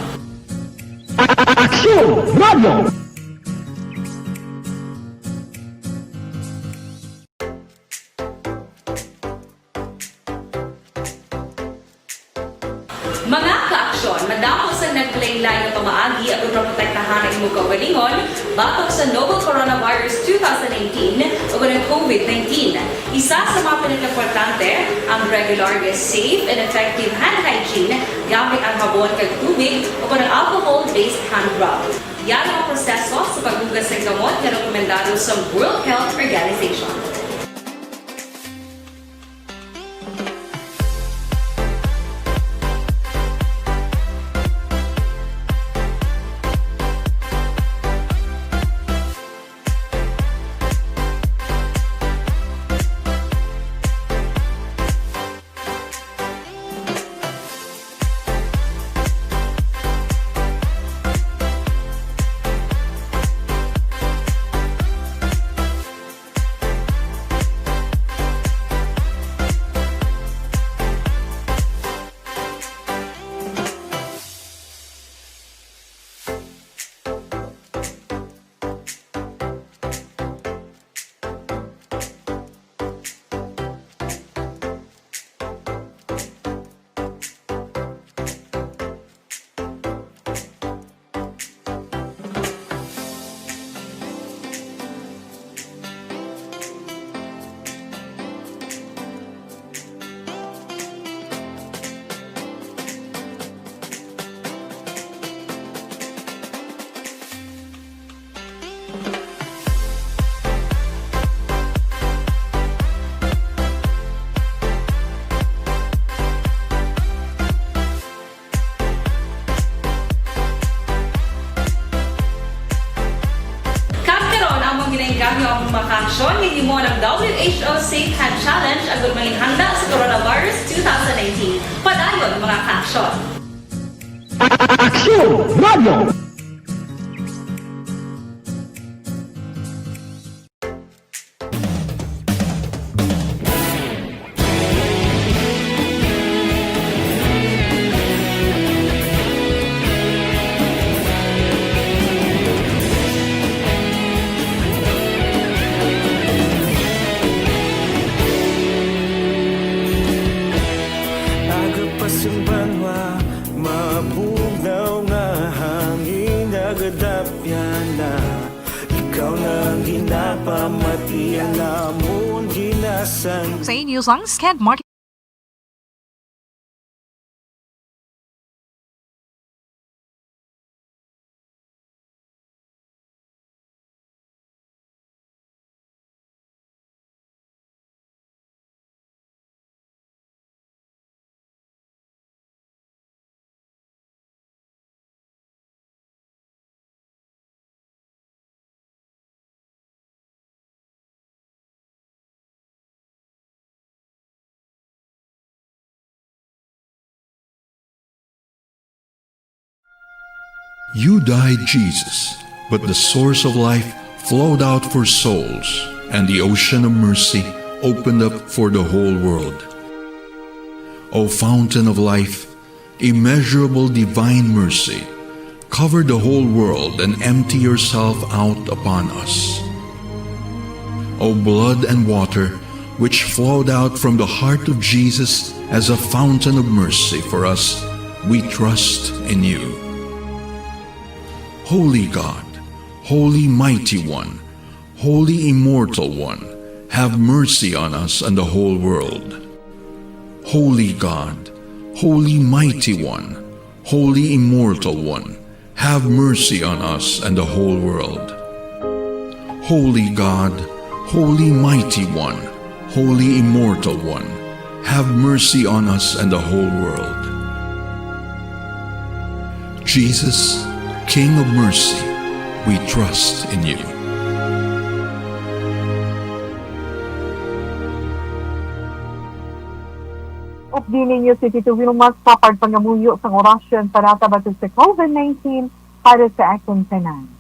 Aksyon Radio! Mga kaaksyon, madamo sang naglain-lain nga pamaagi agud maprotektahan ang imo kaugalingon batok sa novel coronavirus two thousand nineteen ug ang COVID nineteen. Isa sa mga pinakaimportante ang regular nga safe and effective hand hygiene gamit ang habon kag tubig o ang alcohol-based hand rub. Yara ang proseso sa paghugas sang gamot nga rekomendado sa World Health Organization. Kag karon, amon ginaengganyo ang mga kaaksyon nga himo ng W H O Safe Hand Challenge agud manginhanda sa coronavirus two thousand nineteen. Padayon, mga kaaksyon. Aksyon Radio! Sang banwa, mabugnaw nga hangin nagadapyan na. Ikaw na ang ginapamati, ang amon ginasang. Sa inyo sang Sked Market. You died, Jesus, but the source of life flowed out for souls, and the ocean of mercy opened up for the whole world. O fountain of life, immeasurable divine mercy, cover the whole world and empty yourself out upon us. O blood and water, which flowed out from the heart of Jesus as a fountain of mercy for us, we trust in you. Holy God, Holy Mighty One, Holy Immortal One, have mercy on us and the whole world. Holy God, Holy Mighty One, Holy Immortal One, have mercy on us and the whole world. Holy God, Holy Mighty One, Holy Immortal One, have mercy on us and the whole world. Jesus, King of mercy, we trust in you. Updi ninyo si Tito Wilmar sa pagpangamuyo sang orasyon panata batok sa COVID nineteen para sa aton tanan.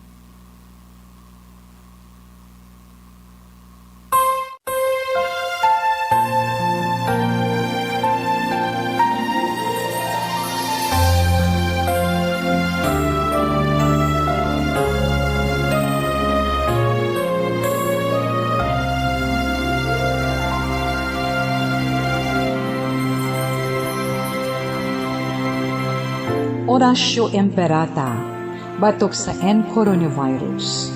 Oratio Imperata, batok sa N coronavirus.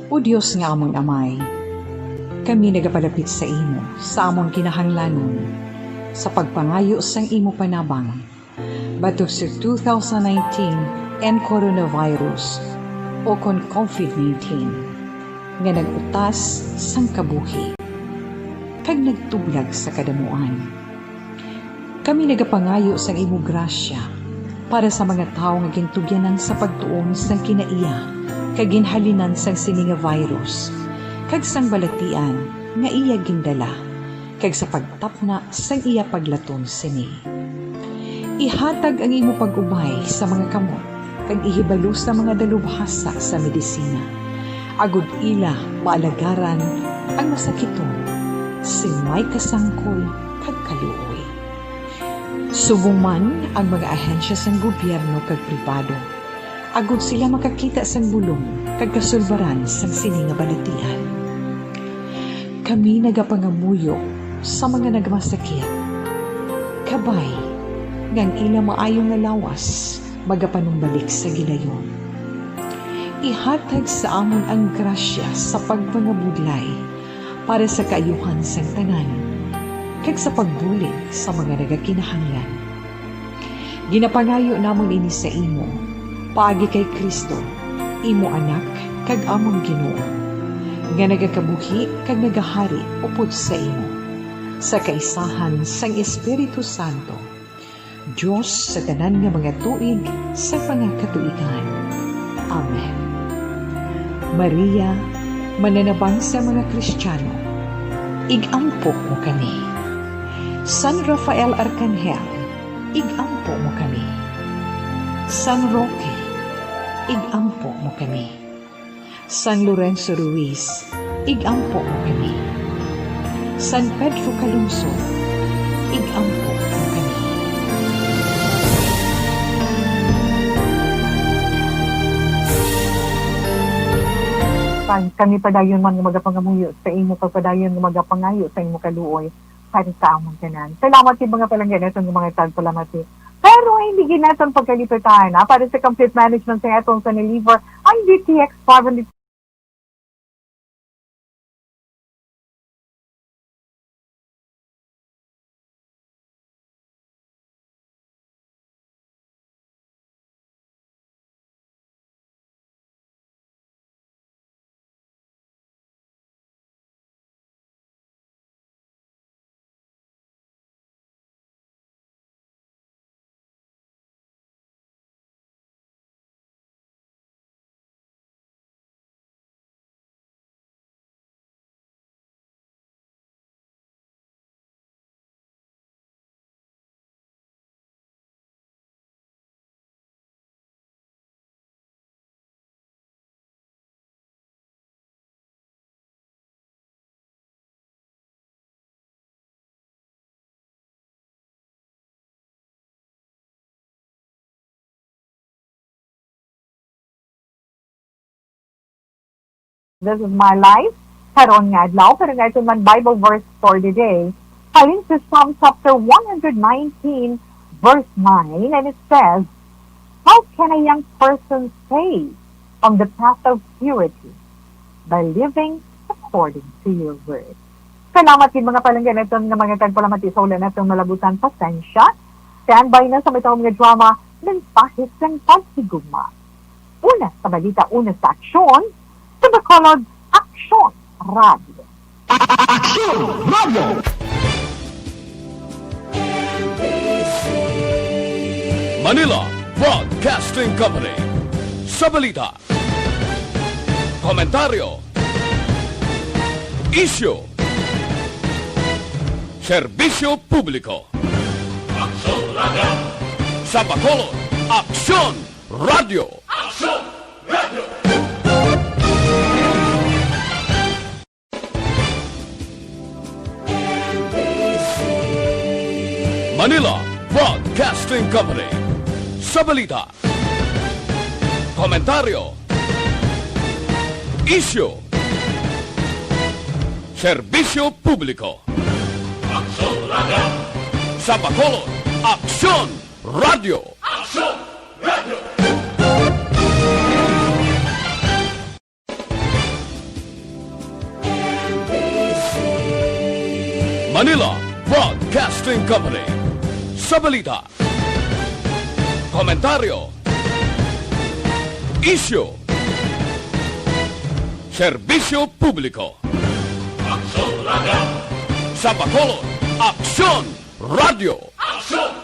O Dios nga amon Amay, kami nagapalapit sa imo sa amon kinahanglanon sa pagpangayo sang imo panabang batok sa two thousand nineteen N coronavirus, o kon COVID nineteen, nga nag-utas sang kabuhi kag nagtublag sa kadamuan. Kami nagapangayo sang imo grasya para sa mga tawo nga gintugyanan sa pagtuon sang kinaiya kag ginhalinan sang sini nga virus kag sang balatian nga iya gindala, kag sa pagtapna sang iya paglaton sini. Ihatag ang imo pag-ubay sa mga kamot kag ihibalo sa mga dalubhasa sa medisina, agod ila maalagaran ang masakiton sing may kasangkol kag kaluoy. Subong man ang mga ahensya sang gobyerno kag pribado, agod sila makakita sang bulong kag kasulbaran sang sini nga balatian. Kami nagapangamuyo sa mga nagmasakit, kabay nga ang ila maayo nga lawas magapanumbalik sa gilayon. Ihatag sa amon ang grasya sa pagpangabudlay para sa kaayuhan sang tanan, kag sa pagbulig sa mga nagakinahanglan. Ginapangayo namon ini sa imo, paagi kay Cristo, imo Anak kag amon Ginoo, nga nagakabuhi kag nagahari upod sa imo, sa kaisahan sang Espiritu Santo, Dios sa tanan nga mga tuig sa mga katuigan. Amen. Maria, mananabang sa mga Kristiyano, ig-ampo mo kami. San Rafael Arcangel, ig-ampo mo kami. San Roque, ig-ampo mo kami. San Lorenzo Ruiz, ig-ampo mo kami. San Pedro Calungsod, ig-ampo mo kami. Pag kami padayon man nga magapangamuyo sa imo, kag padayon nga magapangayo sa imo kaluoy, para sa amon tanan. Salamat gid, mga palangga, naton nga mga tagpalamati. Pero hindi gid naton pagkalipatan, ha, para sa complete management sa atong Sunny Liver, ang D T X five hundred. This is my life. Karon nga adlaw, pero nga ito man Bible verse for the day. Halin sa Psalm chapter one hundred nineteen, verse nine, and it says, "How can a young person stay on the path of purity? By living according to your word." Salamat gid, mga palangga, naton nga mga tagpalamati sa ulan naton malabutan. Pasensya. Standby na sa may taong nga drama, mensahe sang paghigugma. Una sa balita, una sa aksyon, sa Bacolod, Aksyon Radio. Aksyon Radio. Manila Broadcasting Company. Sa balita, komentaryo, isyu, serbisyo publiko. Aksyon Radio. Sa Bacolod, Aksyon Radio. Aksyon Radio. Manila Broadcasting Company. Sa balita, komentaryo, isyu, serbisyo publiko. Aksyon Radio. Sa Bacolod, Aksyon Radio. Aksyon Radio. Manila Broadcasting Company. Sa balita, komentaryo, isyu, serbisyo publiko. Aksyon Radio. Sa Bacolod, Aksyon Radio. Aksyon